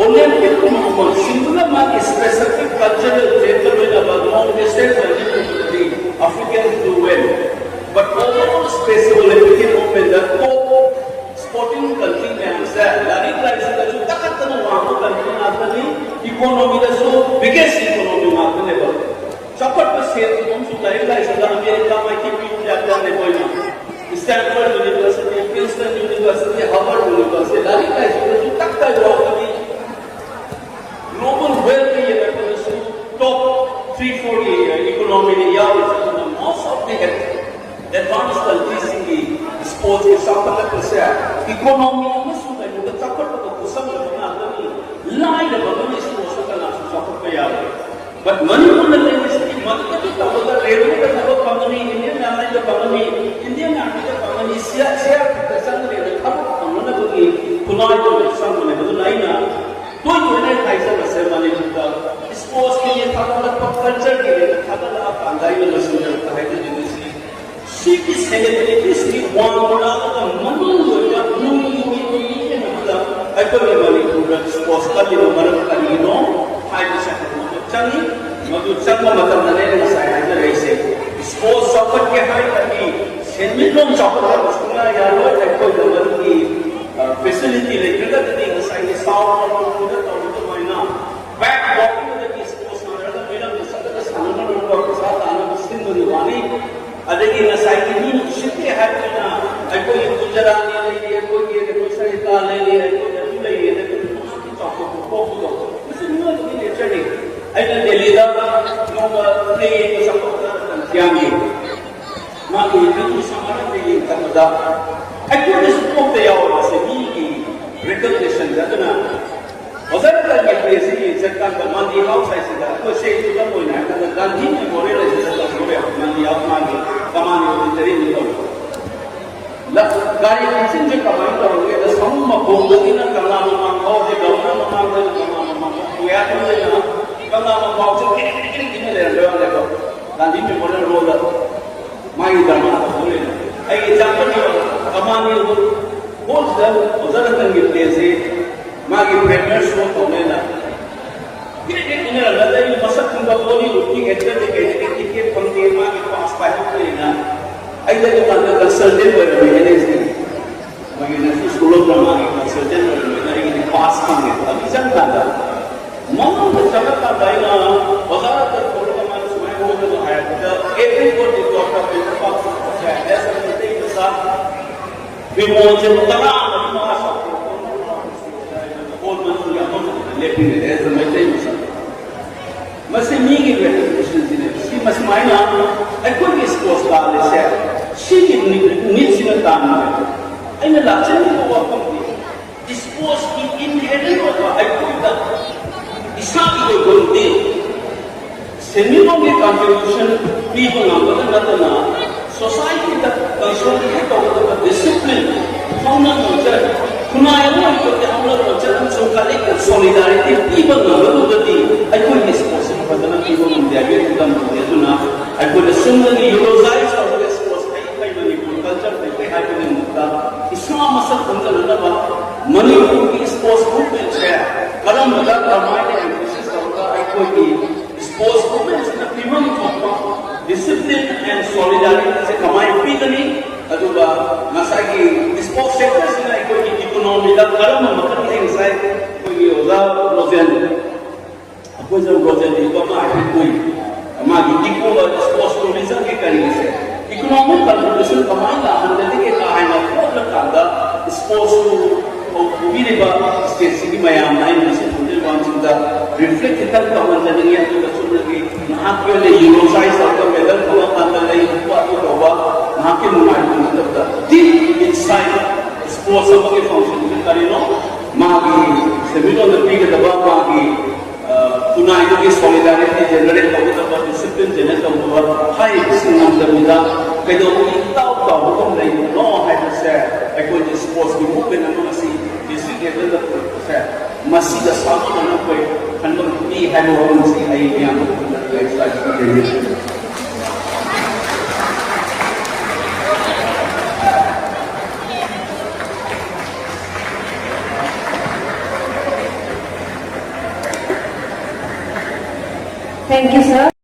Olympic ꯀꯨꯝꯕ ꯁꯤꯡꯗꯨꯅ ꯃꯥꯒꯤ specific cultural trait ꯂꯣꯏꯅꯕ long distance running ꯒꯨꯝꯕꯗꯗꯤ Africans do well, but overall special Olympic movement the top sporting country ꯃꯌꯥꯝꯁꯦ ꯂꯥꯏꯔꯤꯛ ꯂꯥꯏꯁꯨꯗꯁꯨ ꯇꯥꯈꯠꯇꯅ ꯋꯥꯡꯕ country ꯉꯥꯛꯇꯅꯤ, economy ꯗꯁꯨ biggest economy ꯉꯥꯛꯇꯅꯦꯕ꯫ ꯆꯥꯎꯈꯠꯄ ꯁꯦꯜ ꯊꯨꯝꯁꯨ ꯂꯥꯏꯔꯤꯛ ꯂꯥꯏꯁꯨꯗ ꯑꯃꯦꯔꯤꯀꯥ ꯃꯥꯏꯀꯩ ꯄꯤꯕ ꯌꯥꯕ ꯌꯥꯝ ꯂꯩꯕ ꯑꯣꯏꯅ Stanford University, Princeton University, Harvard University, ꯂꯥꯏꯔꯤꯛ ꯂꯥꯏꯁꯨꯗꯁꯨ ꯇꯛꯇ ꯌꯥꯎꯕꯅꯤ꯫ Global wealth ꯀ ꯌꯦꯡꯉꯛꯄꯗꯁꯨ top three, four ꯒꯤ economy ꯗ ꯌꯥꯎꯔꯤꯁꯦ꯫ ꯑꯗꯨꯅ most of the advanced country ꯁꯤꯡꯒꯤ sports ꯀꯤ ꯆꯥꯎꯈꯠꯂꯛꯄꯁꯦ economy ꯑꯃꯁꯨꯡ ꯀꯩꯅꯣꯗ ꯆꯥꯎꯈꯠꯄꯒ ꯈꯨꯠꯁꯝꯅꯕ ꯉꯥꯛꯇꯅꯤ꯫ ꯂꯥꯏꯔꯕ ꯑꯃꯅ sports ꯇ ꯀꯅꯥꯁꯨ ꯆꯥꯎꯈꯠꯄ ꯌꯥꯔꯣꯏ꯫ But ꯃꯅꯤꯄꯨꯔꯅ ꯂꯩꯔꯤꯁꯤꯗꯤ ꯃꯗꯨꯗꯒꯤ ꯇꯧꯔꯒ railway ꯗ ꯊꯕꯛ ꯐꯪꯒꯅꯤ, Indian Army ꯗ ꯐꯪꯒꯅꯤ, Indian Army ꯗ ꯐꯪꯒꯅꯤ, C R, C R P F ꯇ ꯆꯪꯒꯅꯤ, ꯊꯕꯛ ꯐꯪꯅꯅꯕꯒꯤ ꯈꯨꯠꯂꯥꯏꯗꯣ ꯆꯪꯕꯅꯦꯕ꯫ ꯑꯗꯨꯅ ꯑꯩꯅ ꯇꯣꯏ ꯇꯣꯏꯅ ꯍꯥꯏꯖꯕꯁꯦ, ꯃꯅꯤꯄꯨꯔꯗ sports ꯀꯤ ꯊꯥꯒꯠꯂꯛꯄ, culture ꯒꯤ ꯊꯥꯒꯠꯂꯛꯑꯀꯥꯟꯗ ꯑꯩꯅ ꯂꯣꯏꯁꯤꯟꯖꯔꯛꯄ ꯍꯥꯏꯖꯅꯤꯡꯉꯤꯁꯤ, ꯁꯤꯒꯤ celebrities ꯀꯤ ꯋꯥꯡꯃ ꯂꯥꯛꯂꯒ ꯃꯃꯤꯡ ꯑꯣꯏꯕ ꯅꯨꯡꯒꯤ ꯑꯣꯏꯕ ꯃꯤ ꯑꯃꯗ ꯑꯩꯈꯣꯏꯒꯤ ꯃꯅꯤꯄꯨꯔꯗ sports ꯀꯜꯂꯤꯕ ꯃꯔꯝ ꯀꯔꯤꯒꯤꯅꯣ ꯍꯥꯏꯕꯁꯦ ꯍꯪꯕ ꯆꯪꯉꯤ꯫ ꯃꯗꯨ ꯆꯪꯕ ꯃꯇꯝꯗꯅꯦ ꯑꯩꯅ ꯉꯁꯥꯏ ꯍꯥꯏꯖꯔꯛꯏꯁꯦ, sports ꯆꯥꯎꯈꯠꯀꯦ ꯍꯥꯏꯔꯒꯗꯤ ꯁꯦꯟꯃꯤꯠꯂꯣꯟ ꯆꯥꯎꯈꯠꯇꯕ ꯁꯨꯡꯌꯥ ꯌꯥꯔꯣꯏ꯫ ꯑꯩꯈꯣꯏꯗ ꯃꯗꯨꯒꯤ facility ꯂꯩꯇ꯭ꯔꯒꯗꯤ ꯉꯁꯥꯏꯒꯤ ꯁꯥꯎꯠ ꯃꯅꯤꯄꯨꯔꯗ ꯇꯧꯔꯤꯕ ꯑꯗꯨꯃꯥꯏꯅ back walking ꯗꯒꯤ sports ꯁꯥꯟꯅꯔꯒ ꯃꯤꯔꯝꯗ ꯆꯠꯂꯒ ꯁꯥꯟꯅꯅꯕ ꯄꯩꯁꯥ ꯇꯥꯅꯕ ꯁꯤꯟꯕꯒꯤ ꯋꯥꯅꯤ꯫ ꯑꯗꯒꯤ ꯉꯁꯥꯏꯒꯤ ꯃꯤ ꯎꯁꯤꯠꯇꯦ ꯍꯥꯏꯕꯗꯨꯅ ꯑꯩꯈꯣꯏꯒꯤ ꯒꯨꯖꯔꯥꯠ ꯂꯩꯔꯤ, ꯑꯩꯈꯣꯏꯒꯤ ꯁꯔꯤꯇꯥ ꯂꯩꯔꯤ, ꯑꯩꯈꯣꯏꯒꯤ ꯑꯗꯨ ꯂꯩꯔꯤ, ꯑꯗꯒꯤ ꯆꯥꯎꯊꯣꯛꯄ ꯄꯣꯛꯄꯗꯣ ꯃꯁꯤ ꯃꯤꯑꯣꯏꯕꯒꯤ nature ꯅꯤ꯫ ꯑꯩꯅ ꯗꯦꯜꯂꯤꯗ ꯅꯣꯡꯃ play ꯌꯦꯡꯕ ꯆꯠꯄ ꯃꯇꯝꯗ ꯌꯥꯝꯃꯤ꯫ ꯃꯥꯒꯤ ꯃꯤꯒꯤ ꯁꯃꯥꯖꯇ ꯌꯦꯡꯈꯠꯄꯗ ꯑꯩꯈꯣꯏꯗꯁꯨ ꯀꯣꯛꯇ ꯌꯥꯎꯔꯕꯁꯦ ꯃꯤꯒꯤ recognition ꯗ꯫ ꯑꯗꯨꯅ ꯑꯣꯖꯥ ꯔꯇꯟꯒꯤ play ꯁꯤ ꯌꯦꯡ ꯆꯠꯀꯥꯟꯗ ꯃꯥꯟꯗꯤ ꯍꯥꯎꯁ ꯍꯥꯏꯁꯤꯗ ꯑꯩꯈꯣꯏ ꯁꯦ ꯈꯨꯗꯝ ꯑꯣꯏꯅ ꯍꯥꯏꯔꯀꯥꯟꯗ ꯒꯥꯟꯙꯤ ꯃꯦꯃꯣꯔꯤꯌꯦꯜ ꯍꯥꯏꯁꯤꯗ ꯇꯧꯕ ꯌꯥꯏ꯫ ꯃꯥꯟꯗꯤ ꯍꯥꯎꯁ ꯃꯥꯒꯤ ꯀꯃꯥꯟꯒꯤ ꯑꯣꯗꯤꯇꯣꯔꯤꯌꯝꯗ ꯇꯧꯕ꯫ ꯂ-, ꯒꯥꯔꯤ ꯊꯧꯆꯤꯟꯁꯦ ꯀꯃꯥꯏꯅ ꯇꯧꯔꯒꯦꯗ ꯁꯃꯨ ꯃꯈꯣꯡꯗꯒꯤꯅ ꯀꯪꯂꯥ ꯃꯃꯥꯡ ꯐꯥꯎꯁꯦ, ꯒꯕꯔꯅꯔ ꯃꯃꯥꯡꯗꯒꯤ ꯀꯪꯂꯥ ꯃꯃꯥꯡ ꯐꯥꯎ, ꯀꯪꯂꯥ ꯃꯃꯥꯡ ꯐꯥꯎꯁꯦ ꯀꯤꯔꯤꯛ ꯀꯤꯔꯤꯛ ꯀꯤꯔꯤꯛ ꯏꯟꯅ ꯂꯩꯔꯦ꯫ ꯒꯥꯟꯙꯤ ꯃꯦꯃꯣꯔꯤꯌꯦꯜ ꯍꯣꯜꯗ ꯃꯥꯒꯤ ꯗ꯭ꯔꯃꯥ ꯇꯧꯗꯣꯔꯦꯅ ꯑꯩꯒꯤ ꯑꯦꯛꯖꯥꯝꯄꯜ ꯀꯃꯥꯟꯒꯤ ꯍꯣꯜꯁꯤꯗ ꯑꯣꯖꯥ ꯔꯇꯟꯒꯤ ꯄ꯭ꯂꯦꯁꯤ ꯃꯥꯒꯤ ꯄ꯭ꯔꯦꯃꯤꯌꯔ ꯁꯣ ꯇꯧꯅꯦꯅ ꯀ꯭ꯔꯤꯛ ꯀ꯭ꯔꯤꯛ ꯏꯟꯅꯔꯝꯃꯦ꯫ ꯑꯗꯩ ꯃꯁꯛ ꯈꯪꯕ ꯕꯣꯂꯤꯋꯨꯗꯀꯤ ꯑꯦꯛꯇꯔꯗꯤ ꯀꯩꯗꯒꯤ ꯇꯤꯀꯦꯠ ꯐꯪꯗꯦ, ꯃꯥꯒꯤ ꯄꯥꯁ ꯄꯥꯏꯍꯧꯗ꯭ꯔꯦꯅ ꯑꯩꯗꯤ ꯑꯗꯨꯀꯥꯟꯗ ꯀꯟꯁꯜꯇꯦꯟ ꯑꯣꯏꯔꯝꯃꯦ ꯑꯦꯟ ꯑꯦꯁ ꯗꯤ꯫ ꯃꯣꯏꯒꯤ ꯅꯦꯁꯅꯦꯜ ꯁ꯭ꯀꯨꯜ ꯑꯣꯐ ꯗ꯭ꯔꯃꯥꯒꯤ ꯀꯟꯁꯜꯇꯦꯟ ꯑꯣꯏꯔꯝꯃꯦꯅ ꯑꯩꯒꯤꯗꯤ ꯄꯥꯁ ꯐꯪꯉꯦ꯫ ꯑꯗꯨ ꯆꯪꯀꯥꯟꯗ ꯃꯉꯣꯟꯗ ꯆꯪꯉꯀꯥꯟꯗ ꯑꯩꯅ ꯑꯣꯖꯥ ꯔꯇꯟ ꯀꯧꯔꯒ ꯃꯥꯅ ꯁꯨꯃꯥꯏꯅ ꯍꯣꯡꯒꯅꯨ ꯍꯥꯏꯔꯛꯄꯗ everybody got up in the box of the chair. As a Meitei ꯃꯆꯥ ꯕꯤꯃꯣꯜꯁꯦ ꯇꯔꯥ ꯃꯔꯤ ꯃꯉꯥ ꯁꯥꯎꯊꯣꯛꯄ ꯍꯣꯜ ꯃꯅꯨꯡꯒꯤ ꯑꯃꯃꯛꯇ ꯂꯦꯞꯄꯤꯔꯦ꯫ As a ꯃꯩꯇꯩ ꯃꯆꯥ ꯃꯁꯤ ꯃꯤꯒꯤ ꯔꯦꯀꯣꯒꯅꯤꯁꯟꯁꯤꯅꯦ꯫ ꯁꯤ ꯃꯁꯨꯃꯥꯏꯅ ꯑꯩꯈꯣꯏꯒꯤ ꯁ꯭ꯄꯣꯔꯠꯁ ꯂꯥꯜꯂꯤꯁꯦ ꯁꯤꯒꯤ ꯅꯤꯠꯁꯤꯅ ꯇꯥꯟꯕꯅꯦ꯫ ꯑꯩꯅ ꯂꯥꯛꯆꯅꯤꯡꯕ ꯋꯥꯐꯝꯗꯤ ꯁ꯭ꯄꯣꯔꯠꯁꯀꯤ ꯏꯟꯍꯦꯔꯦꯟ ꯑꯣꯏꯕ ꯑꯩꯈꯣꯏꯗ ꯏꯁꯥꯒꯤ ꯑꯣꯏꯕ ꯔꯨꯇꯤꯟ ꯁꯦꯟꯃꯤꯠꯂꯣꯟꯒꯤ ꯀꯟꯇ꯭ꯔꯤꯕ꯭ꯌꯨꯁꯟ ꯄꯤꯕ ꯉꯝꯕꯗ ꯅꯠꯇꯅ ꯁꯣꯁꯥꯏꯇꯤꯗ ꯀꯟꯁꯣꯂꯤꯗꯦꯠ ꯇꯧꯒꯗꯕ ꯗꯤꯁꯤꯄ꯭ꯂꯤꯟ, ꯍꯧꯅ ꯂꯣꯟꯆꯠ, ꯈꯨꯟꯅꯥꯏ ꯑꯃ ꯑꯣꯏꯕꯒꯤ ꯍꯧꯅ ꯂꯣꯟꯆꯠ ꯑꯃꯁꯨꯡ ꯀꯂꯦꯛꯇꯤꯚ ꯁꯣꯂꯤꯗꯥꯔꯤꯇꯤ ꯄꯤꯕ ꯉꯝꯒꯗꯕꯗꯤ ꯑꯩꯈꯣꯏꯒꯤ ꯁ꯭ꯄꯣꯔꯠꯁꯤꯅ ꯐꯖꯅ ꯄꯤꯕ ꯉꯝꯗꯦ ꯍꯥꯏꯕꯒꯤ ꯈꯨꯗꯝ ꯑꯣꯏ꯫ ꯑꯗꯨꯅ ꯑꯩꯈꯣꯏꯅ ꯁꯨꯝꯗꯒꯤ ꯌꯨꯔꯣꯖꯥꯏꯁ ꯇꯧꯔꯒ ꯁ꯭ꯄꯣꯔꯠꯁ ꯍꯩ ꯍꯩ ꯃꯅꯤꯄꯨꯔ ꯀꯜꯆꯔ ꯂꯩꯇꯦ ꯍꯥꯏꯕꯒꯤ ꯃꯍꯨꯠꯇ ꯏꯁꯥ ꯃꯁꯛ ꯈꯪꯖꯅꯅꯕ ꯃꯅꯤꯄꯨꯔꯒꯤ ꯁ꯭ꯄꯣꯔꯠꯁ ꯃꯨꯚꯃꯦꯟꯁꯦ ꯀꯔꯝꯕꯗ ꯀꯃꯥꯏꯅ ꯑꯦꯝꯐꯦꯁꯤꯁ ꯇꯧꯔꯒ ꯑꯩꯈꯣꯏꯒꯤ ꯁ꯭ꯄꯣꯔꯠꯁ ꯃꯨꯚꯃꯦꯟꯁꯤꯅ ꯄꯤꯐꯝ ꯊꯣꯛꯄ ꯗꯤꯁꯤꯄ꯭ꯂꯤꯟ ꯑꯦꯟ ꯁꯣꯂꯤꯗꯥꯔꯤꯇꯤꯁꯦ ꯀꯃꯥꯏꯅ ꯄꯤꯒꯅꯤ? ꯑꯗꯨꯒ ꯉꯁꯥꯏꯒꯤ ꯁ꯭ꯄꯣꯔꯠꯁ ꯁꯦꯛꯇꯔꯁꯤꯅ ꯑꯩꯈꯣꯏꯒꯤ ꯏꯀꯣꯅꯣꯃꯤꯗ ꯀꯔꯝꯕ ꯃꯈꯜꯒꯤ ꯉꯁꯥꯏ ꯑꯩꯈꯣꯏꯒꯤ ꯑꯣꯖꯥ ꯔꯣꯖꯦꯟ, ꯑꯩꯈꯣꯏꯁꯨ ꯔꯣꯖꯦꯟ ꯏꯕ ꯑꯃ ꯍꯥꯏꯐꯦꯠ ꯄꯨꯏ꯫ ꯃꯥꯒꯤ ꯏꯀꯣ ꯁ꯭ꯄꯣꯔꯠꯁ ꯇꯨꯔꯤꯖꯝꯒꯤ ꯀꯔꯤꯁꯦ ꯏꯀꯣꯅꯣꯃꯤꯛ ꯀꯟꯇ꯭ꯔꯤꯕ꯭ꯌꯨꯁꯟ ꯀꯃꯥꯏꯅ ꯂꯥꯛꯍꯟꯒꯗꯒꯦ ꯀꯥ ꯍꯥꯏꯅ ꯈꯣꯠꯂꯀꯥꯟꯗ ꯁ꯭ꯄꯣꯔꯠꯁꯇꯨ ꯄꯨꯕꯤꯔꯤꯕ ꯁ꯭ꯇꯦꯠꯁꯤꯒꯤ ꯃꯌꯥꯝꯅ ꯑꯩꯅ ꯉꯁꯤ ꯈꯣꯡꯖꯦꯜ ꯋꯥꯟꯁꯤꯡꯗ ꯔꯤꯐ꯭ꯂꯦꯛ ꯈꯤꯇꯪ ꯇꯧꯍꯟꯖꯅꯤꯡꯉꯤ꯫ ꯑꯗꯨꯒ ꯆꯨꯝꯅꯒꯤ ꯅꯍꯥꯛꯀꯤ ꯑꯣꯏꯅ ꯌꯨꯔꯣꯁꯥꯏꯁ ꯇꯧꯔꯒ ꯃꯦꯗꯜ ꯐꯪꯉꯀꯥꯟꯗ ꯂꯩ ꯎꯕ ꯑꯗꯨ ꯇꯧꯕ ꯅꯍꯥꯛꯀꯤ ꯅꯨꯡꯉꯥꯏꯕ ꯅꯠꯇꯕꯗ ꯗꯤꯞ ꯏꯟꯁꯥꯏꯠ ꯁ꯭ꯄꯣꯔꯠꯁ ꯑꯃꯒꯤ ꯐꯪꯁꯟꯁꯤ ꯀꯔꯤꯅꯣ? ꯃꯥꯒꯤ ꯁꯦꯟꯃꯤꯠꯂꯣꯟꯗ ꯄꯤꯒꯗꯕ ꯃꯥꯒꯤ ꯈꯨꯟꯅꯥꯏꯗꯨꯒꯤ ꯁꯣꯂꯤꯗꯥꯔꯤꯇꯤ ꯖꯦꯅꯦꯔꯦꯠ ꯇꯧꯒꯗꯕ, ꯗꯤꯁꯤꯄ꯭ꯂꯤꯟ ꯖꯦꯅꯦꯔꯦꯠ ꯇꯧꯒꯗꯕ ꯍꯥꯏꯔꯤꯕꯁꯤꯡ ꯉꯝꯗꯕꯤꯗ ꯀꯩꯗꯧꯕꯒꯤ ꯏꯇꯥꯎ ꯇꯥꯎꯕꯒꯨꯝ ꯂꯩꯕꯅꯣ ꯍꯥꯏꯕꯁꯦ ꯑꯩꯈꯣꯏꯒꯤ ꯁ꯭ꯄꯣꯔꯠꯁꯀꯤ ꯃꯨꯚꯃꯦꯟ ꯑꯃ ꯑꯁꯤ ꯗꯤꯁꯇ꯭ꯔꯤꯛ ꯂꯦꯚꯦꯜꯗ ꯄꯨꯔꯛꯄꯁꯦ ꯃꯁꯤꯗ ꯁꯥꯒꯣꯟꯅꯅ ꯑꯩꯈꯣꯏ ꯈꯟꯕ ꯉꯝꯃꯤ ꯍꯥꯏꯕ ꯋꯥꯐꯝꯁꯤ ꯑꯩ ꯃꯌꯥꯝꯗ ꯈꯟꯅꯔꯒ ꯑꯩ ꯁ꯭ꯋꯥꯏꯗ Thank you, sir.